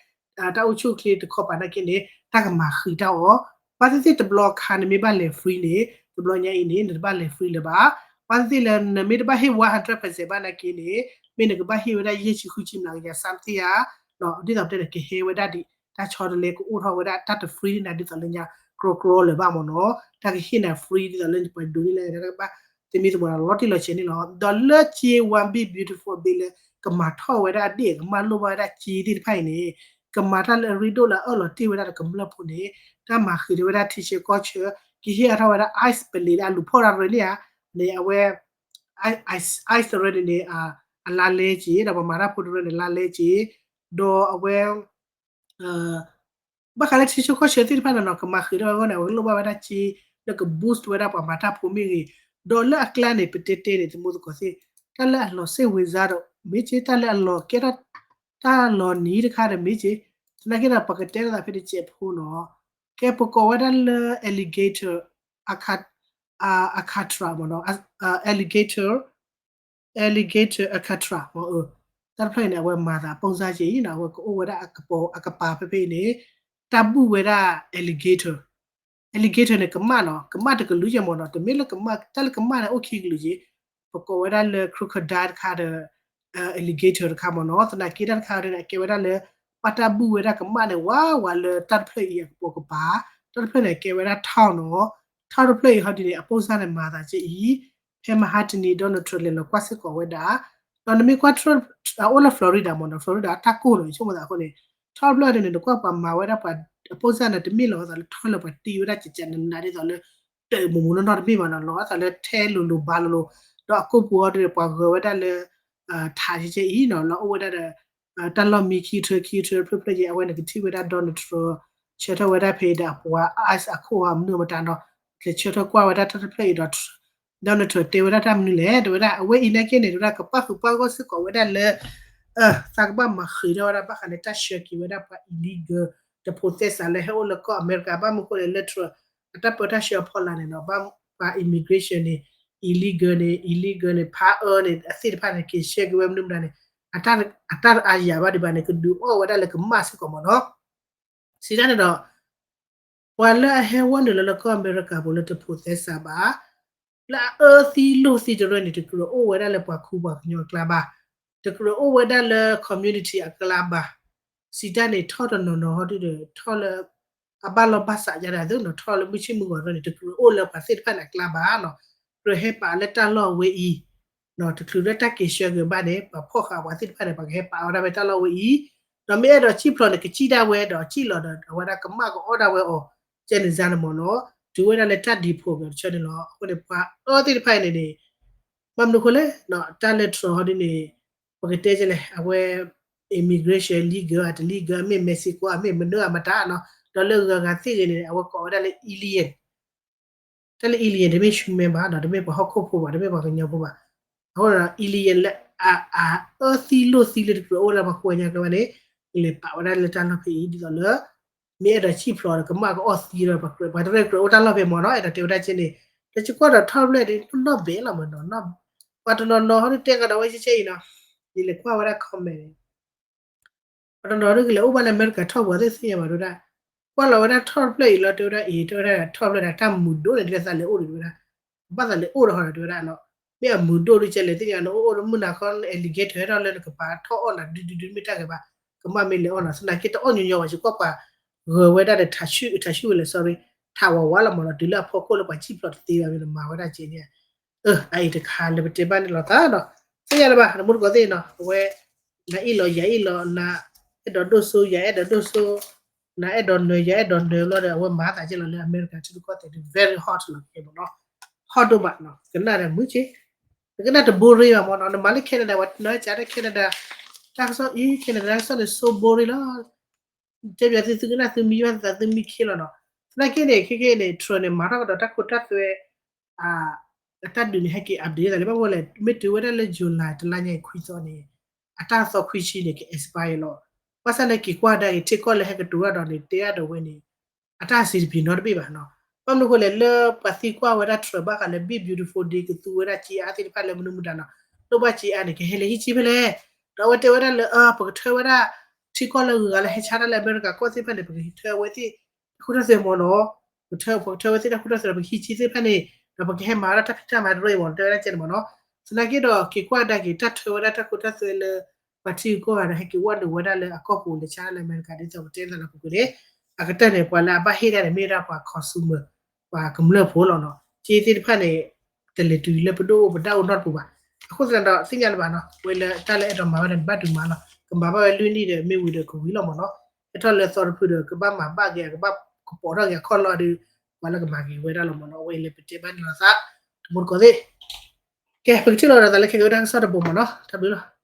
တၢ်အိၣ်ဆူၣ်အိၣ်ချ့တခီပၤနာ်က့န့ၣ် တၢ်ကမၤဃံးတၢ်အီၤ. ဘၣ်သ့ၣ်သ့ၣ်တဘျီခါ နမ့ၢ်ဘၣ်လဲၤ free န့ၣ် တဘျီညါအံၤန့ၣ် နတဘၣ်လဲၤ free လၢၤဘၣ်. ဘၣ်သ့ၣ်သ့ၣ်လၢနမ့ၢ်တဘၣ်ဟ့ၣ် one hundred percent ဘၣ်နာ်က့န့ၣ် မ့ၢ်နကဘၣ်ဟ့ၣ်ဝဲဒၣ် ယဲၢ်ဆံဃုဆံမျးကယၤ something ဧါ, ဒ်သိးပတဲန့ၣ် ကဟဲဝဲဒၣ်ဒံး တၢ်ဆီတလဲကအိၣ်ထီၣ်ဝဲဒၣ် တၢ်တ free န့ၣ် ဒ်သိးလၢညါ ကြီကြီလၢၤဘၣ်မ့ၢ်နီၤ. တၢ်ကဟ့ၣ်နၤ free ဒ်သိးလၢပှၤဒိးန့ၢ်လၢတၢ်ကဘၣ် တမံၤသပှၢ်လီၤတံၢ်လီၤဆဲးန့ၣ်လီၤ. ဒီးလၢကၠ့ one big beautiful bill လၢ ကမၤထီၣ်ဝဲဒၣ်အဒ့ၣ် ကမၢလိၣ်ဘၣ်ဝဲဒၣ်ကၠ့သ့ၣ်တဖၣ်အံၤန့ၣ် ကမၤတၢ်လၢအရ့ဒိၣ်လၢအအၢၣ်လီၤတ့ၢ်ဝဲဒၣ်ဒီးကမျၢၢ်ဖိန့ၣ် တၢ်မၤဃံးထီၣ်ဝဲဒၣ်ထံဆၢကီၢ်ဆၢ, ကဟ့ၣ်အါထီၣ်ဝဲဒၣ် ice ပလံးလၢအလူၤဖီၣ်တၢ်ရၢန့ၣ်ဧါ, န့ၣ်အဝဲ ice တရၢန့ၣ်န့ၣ် အလါလဲက့ၤ ဒီးပှၤမၤတၢ်ဖိတရၢန့ၣ် လါလဲက့ၤ, ဒီးအဝဲ ဘၣ်ဃးလၢထံဆၢကီၢ်ဆၢသ့ၣ်တဖၣ်န့ၣ်နီၤ ကမၤဃံးထီၣ်ဝဲအဂီၢ်န့ၣ် အဝဲကလိၣ်ဘၣ်ဝဲဒၣ်ကၠ့ လၢက boost ဝဲဒၣ်ပှၤမၤတၢ်ဖိမ့ၢ်ဂ့ၤ, ဒီးလၢအကျါန့ၣ် ပတဲတဲန့ၣ် သမူသကိးသ့ၣ် တၢ်လၢအလီၤစ့ၣ်ဝ့ၤစါဒီး မ့ၢ်က့ တၢ်လၢအလီၤကဲထီၣ် တၢ်လီၤနံၤတခါဒီးမ့ၢ်က့, သနာ်က့ဒီး ပကတဲလိာ်သးဖဲတစဲးဖိနီၤ, ကဲပကိးဝဲဒၣ်လၢ alligator, Alcatra မ့ၢ်နီၤ, alligator, alligator Alcatra မ့ၢ်, တၢ်တဖျၢၣ်အံၤန့ၣ် အဝဲမၤသးအပိၢ်စၢ်က့ၤအံၤနီၤ, အဝဲကအိၣ်ဝဲဒၣ်အကပၤဖဲဖဲအံၤန့ၣ် တၢ်ဘူၣ်ဝဲဒၣ် alligator, alligator န့ၣ် ကမၣ်နီၤ, ကမၣ်တကလုာ်က့ၤမ့ၢ်နီၤ, တမ့ၢ်လၢကမၣ် တၢ်လၢကမၣ်န့ၣ် အိၣ်ခံကလုာ်က့ၤ, ပကိးဝဲဒၣ်လၢ crocodile တခါဒီး alligator တခါမ့ၢ်နီၤ, သနာ်က့တၢ်တခါန့ၣ် အကဲဝဲဒၣ်လၢ ဘၣ်တၢ်ဘူၣ်ဝဲဒၣ်ကမၣ်န့ၣ် ဝးဝးလၢတၢ်တဖျၢၣ်အံၤအကပိာ်ကပၤ, တၢ်တဖျၢၣ်န့ၣ် အကဲဝဲဒၣ် towel နီၤ, towel တဖျၢၣ်အံၤဟီဒ်န့ၣ် အပိၢ်စၢ်န့ၣ်မၤသးက့ၤအံၤ, ဖဲမဟါတနံၤ Donald Trump လဲၤလီၤကွၢ်စ့ၢ်ကီးဝဲဒၣ်, ဒီးနမ့ၢ်ကွၢ် Trump အအိၣ်လၢ Florida မ့ၢ်နီၤ, Florida အတၢ်ကိၢ်လီၤ ယဆိကမိၣ်သးအဃိန့ၣ်, towel တဖျၢၣ်န့ၣ် နကွၢ်ပှၤမၤဝဲဒၣ်ပှၤ အပိၢ်စၢ်န့ၣ် တမ့ၢ်လီၤဝဲသးလၢ towel လၢပှၤတံၢ်ဝဲဒၣ်ကကနးနးဒ်သိးလၢ တၢ်မူမူနီၢ်နီၢ်တမ့ၢ်ဘၣ်နီၤ, လီၤဝဲသးလၢထဲလိၤလိၤဘါလိၤလိၤ, ဒီးအကိၣ်ပူၤအီၤဒီး ပှၤဂၢၤဝဲဒၣ်လၢ ထးကဲကဲအံၤနီၤ, လီၤအိၣ်ဝဲဒၣ်ဒီး တၢ်လီၢ်မံခံထၢခံထၢတဖျၢၣ်ဖျၢၣ်က့ၤ, အဝဲန့ၣ်ကထံၣ်ဝဲဒၣ် Donald Trump ဆၢထၢၣ်ဝဲဒၣ်ဖဲအံၤဒီး ပှၤ ice အခိၣ်အမနုၤမတၤနီၤ, လဲၤဆၢထၢၣ်ကွၢ်ဝဲဒၣ်တၢ်တဖျၢၣ်အံၤဒီး Donald Trump တဲဝဲဒၣ်တၢ်မနုၤလဲၣ်, တဲဝဲဒၣ် အဝဲအံၤနာ်က့န့ၣ် တဲဝဲဒၣ် ကပၣ်ဃုာ်ပၣ်ဂီၢ်စ့ၢ်ကီးဝဲဒၣ်လၢ သးကဘၣ်မၤဃံးထီၣ်ဝဲဒၣ် ဘၣ်ဃးလၢတၢ်ဆှၢက့ၤဝဲဒၣ်ပှၤ illegal တဖိးသဲစးလၢဟဲအိၣ်လၢကီၢ်အမဲရကၤ, ဘၣ်မနုၤအဃိလဲၣ် လၢ Trump အတၢ်ပၢတၢ်ဆှၢအဖီလာ်န့ၣ်နီၤ, ဘၣ်ပှၤ immigration န့ၣ် illegal န့ၣ် illegal န့ၣ် ဖးအၢန့ၣ် အသ့ၣ်တဖၣ်န့ၣ် က့ၤဆှၢက့ၤဝဲမနုၤမတၤန့ၣ် အတၢ်အါယၤဘၣ်ဒံးဘၣ်န့ၣ် ကဒုးအီၣ်ဝဲဒၣ်လၢကမၣ်စ့ၢ်ကီးမ့ၢ်နီၤ. စံးတၢ်န့ၣ်ဒီး ပှၤလၢအဟဲဝဲနုာ်လၢလၢကီၢ်အမဲရကၤပူၤလၢတဖိးသဲစးဘၣ်, လၢအအၢသံလိၢ်သံတရၢန့ၣ် တကြၢးအိၣ်ဝဲဒၣ်လၢပှၤခူပှၤကညီအကျါဘၣ်, တကြၢးအိၣ်ဝဲဒၣ်လၢ community အကျါဘၣ်. စံးတၢ်န့ၣ် ထီၣ်တနီၤနီၤဟီဒုဒီး ထီၣ်လၢ အဘၣ်လီၢ်ဘၣ်စးယါဒၣ်သ့နီၤ, ထီၣ်လၢမုၢ်ဆ့ၣ်မုၢ်ဂီၤတရၢန့ၣ် တကြၢးအိၣ်လၢပှၤသ့ၣ်တဖၣ်န့ၣ်အကျါဘၣ်နီၤ, ကြၢးဟဲပာ်လၢတၢ်လီၢ်ဝဲအံၤ တချုးလၢတၢ်က့ၤဆှၢက့ၤဘၣ်န့ၣ် ပှၤဖီၣ်ဃာ်ပှၤသ့ၣ်တဖၣ်န့ၣ် ပှၤကဟဲပာ်ဝဲဒၣ်ဖဲတၢ်လီၢ်ဝဲအံၤ, ဒီးမ့ၢ်အဲၣ်ဒိးစံၣ်ဖျိးန့ၣ် ကစံၣ်ဒၣ်ဝဲဒီးစံၣ်လီၤဒီး အဝဲဒၣ်ကမၣ်ကအီၣ်ဒၣ်ဝဲအီၤ, ကဲန့ၣ်စါန့ၣ်မ့ၢ်နီၤ, တုၤဝဲဒၣ်လၢတၢ်ဒံးဖိးက့ၤတဆၢန့ၣ်လီၤ. အဃိန့ၣ် ပှၤအၢသ့ၣ်တဖၣ်အံၤန့ၣ်န့ၣ် ဘၣ်မနုၤအဃိလဲၣ်, တၢ်လၢ Trump ဟီဒ်န့ၣ် ပကတဲကလဲၣ် အဝဲ immigration legal အတ legal မ့ၢ် Mexico အမ့ၢ်မနုၤအမတၤနီၤ, ဒီးလၢဂၤဂၤသ့ၣ်ဂ့ၤန့ၣ် အဝဲကိးဝဲဒၣ်လၢ alien တၢ်လၢ alien တမ့ၢ် human ဘၣ်ဒီး တမ့ၢ်ပှၤဟီၣ်ခိၣ်ဖိဘၣ် တမ့ၢ်ပှၤကညီဖိဘၣ်. အဃိဒီး alien လၢအအၢသံလိၢ်သံလၢတကြၢးအိၣ်လၢပှၤခူပှၤကညီကျါဘၣ်န့ၣ် ကလဲၤပာ်ဝဲဒၣ်လၢတၢ်လီၢ်ဖဲအံၤ ဒ်သိးလၢ မ့ၢ်အဲၣ်ဒိးစံၣ်ဖျိးဒီးကမၣ်ကအီၣ်သံဒီး ပှၤတရၢၢ်ကြၢးအိၣ်တၢ်လီၢ်ဖဲမ့ၢ်နီၤ အဲၣ်ဒိးတဲဝဲဒၣ်ကဲန့ၣ် လၢယကွၢ်ဒီးထီၣ်ဖျၢၣ်ဒ်နီၢ်နီၢ်ဘဲးလီၤမ့ၢ်နီၤ ပှၤတနီၤနီၤဟီဒ်တဲကဒီးဝဲကဲကဲအံၤနီၤ ယလဲၤကွၢ်ဝဲဒၣ် comment န့ၣ် ပှၤတနီၤနီၤဒ်ကလဲၤအိၣ်ဘၣ်လၢအမဲရကၤထီၣ်ပှၤသ့ၣ်သ့ၣ်ညါဘၣ်တဲဝဲဒၣ် ကွၢ်လီၤဝဲဒၣ်ထီၣ်တဖျၢၣ်အံၤလီၤ တဲဝဲဒၣ်အံၤ တဲဝဲဒၣ်ထီၣ်တဖျၢၣ်ဒၣ်တၢ်မုာ်ဒိၣ်န့ၣ် တဲဝဲသးလဲၤအိၣ်ဒီးတဲဝဲဒၣ် ဘၣ်သးလဲၤအိၣ်ဒီးဟီဒီးတဲဝဲဒၣ်နီၤ မ့ၢ်အမုာ်ဒိၣ်ဒ်ကဲလဲၣ်သ့ၣ်ညါ နအိၣ်အိၣ်ဒီးမုၢ်နၤခီ alligator ဟဲထီၣ်လၢနကပၤထီၣ်အီၣ်နၤဒုဒုဒုမ့ၢ်တၢ်ဂ့ၤဘၣ် ကမၣ်မ့ၢ်လဲၤအီၣ်နၤ သနာ်က့တအီၣ်ညီညီဘၣ် ယကွၢ်ပှၤဂၢၤဝဲဒၣ်ဒီးထးဆူၣ် ထးဆူၣ်ဝဲလဲၣ် sorry ထးဝးဝးလီၤမ့ၢ်နီၤ တုၤလၢအဖီခိၣ်လၢပှၤစံၣ်ဖျိးတသ့ဘၣ်မ့ၢ်နမၤဝဲဒၣ်ကဲန့ၣ် အအံၤတခါလၢပတဲဘၣ်န့ၣ်လီၤသးဒီး သ့ၣ်ညါလၢၤဘၣ် နမူတကိးသ့ၣ်နီၤ အဝဲ နၤအ့ၣ်လီၤယၤအ့ၣ်လီၤ နအဲၣ်ဒိးဒိၣ်စိယၤအဲၣ်ဒိးဒိၣ်စိ နအဲၣ်ဒိးနၢၤယၤအဲၣ်ဒိးနၢၤဘျီဒီး အဝဲမၤသးကဲလီၤလၢအမဲရကၤထံရူၢ်ကီၢ်သဲးဒ် very hot လီၤကဲမ့ၢ်နီၤ hot ဒိၣ်ဘၣ်နီၤ ကနၣ်ဒီးမုာ်က့ ကနၣ်တ boring ဘၣ်မ့ၢ်နီၤ နမၤလၢ Canada ဝဲနၢ်ကၠးတၢ် Canada တၢ်ကစီၣ်အံၤ Canada တၢ်ကစီၣ်န့ၣ် so boring လီၤ တဲပၠးသုသုကနၣ်သုမံဘၣ်သးသုမံခ့လီၤနီၤ သနာ်က့န့ၣ် ခဲခဲန့ၣ် Trump န့ၣ် မၤထီၣ်ကဒီးတၢ်ခိတၢ်သွဲ အ အတၢ်ဒုးန့ၣ် ဟဲက့ၤ update သးလၢ ဘၣ်မနုၤလဲၣ် မ့ၢ်တုၤဝဲဒၣ်လၢ July တလါညါအံၤခွံသီန့ၣ် အတၢ်သီခွံဆံန့ၣ် က expire လီၤ. ဘၣ်ဆၣ်န့ၣ် က့ၤကွၢ်ကဒါက့ၤ ထံကီၢ်လၢဟဲကတိၤတၢ်ဒီးန့ၣ် တဲဒၣ်ဒိးဝဲန့ၣ် အတၢ်စံးတပျံၤနီတဘ့ၣ်ဘၣ်နီၤ. ဘၣ်မနုၤအဃိလဲၣ် လၢပှၤသံကွၢ်ဝဲဒၣ် Trump ဘၣ်ဃးလၢ Big Beautiful Day ကသူဝဲဒၣ်က့အါသ့ၣ်တဖၣ်လၢမနုၤမတၤနီၤ, လိၣ်ဘၣ်က့အါန့ၣ် ကဟဲလၢဟံၣ်ဆံဖဲလဲၣ်. ဒီးအဝဲတဲဝဲဒၣ်လၢ ပကထၢဝဲဒၣ် ထံကီၢ်လၢအဂုၤအဂၤလၢဟဲဆါတၢ်လၢအမဲရကၤကီၢ်သ့ၣ်တဖၣ်န့ၣ် ပကထၢဝဲသ့ၣ် တၢ်ခိတၢ်သွဲမ့ၢ်နီၤ, ပကထၢ ပကထၢဝဲသ့ၣ်တၢ်ခိတၢ်သွဲဒီး ပကဟံၣ်ဆံသ့ၣ်တဖၣ်န့ၣ် ဒီးပကဟဲမၤဝဲဒၣ်တၢ်ဖံးတၢ်မၤတရၢအံၤမ့ၢ်နီၤ တဲဝဲဒၣ်ကဲန့ၣ်မ့ၢ်နီၤ. သနာ်က့ဒီး က့ၤကွၢ်ကဒါက့ၤ တၢ်ထၢဝဲဒၣ်တၢ်ခိတၢ်သွဲလၢ ပှၤထံဂုၤကီၢ်ဂၤဒီး ဟဲက့ၤဝဲနုာ်ဝဲဒၣ်လၢအကီၢ်ပူၤလၢဆါလၢအမဲရကၤ ဒ်သိးပတဲသးလၢပူၤကွံာ်န့ၣ် အကတၢၢ်န့ၣ် ပှၤလၢအဘၣ်ဟ့ၣ်တၢ်န့ၣ် မ့ၢ်ဝဲဒၣ်ပှၤ consumer ပှၤကမျၢၢ်ဖိလီၤနီၤ. က့သ့ၣ်တဖၣ်န့ၣ် တလဲၤတုၤလၢပဒိၣ်ပဒၣ်အိၣ်နီတပူၤဘၣ်. အဃိသတးဒီး သ့ၣ်ညါလၢၤဘၣ်နီၤ ဝဲလၢတၢ်လၢအဲၣ်ဒိးမၤဝဲန့ၣ် ဘၣ်ဒုးမၤလီၤ. ကမၤဘၣ်ဝဲလွံၢ်နံၣ်ဒီး မ့ၢ်ဝံၤဒီးကဝံၤလီၤမ့ၢ်နီၤ. ဟဲထီၣ်လၢသီတဖုဒီး ကဘၣ်မၤဘၣ်က့ၤ အကဘၣ်ကပီၤထီၣ်က့ၤအခီၣ်လီၢ်ဒီး ပှၤလၢကမၤက့ၤဝဲဒၣ်လီၤမ့ၢ်နီၤ. အဝဲအံၤလၢပတဲဘၣ်န့ၣ်လီၤသး တမူတကိးသ့ၣ်. ကဲ ပကထံၣ်လိာ်ဒီးသးလၢခဲကဲဝဲဒၣ်ကစီၣ်တဘိမ့ၢ်နီၤ. တၢ်ဘျုးလီၤ.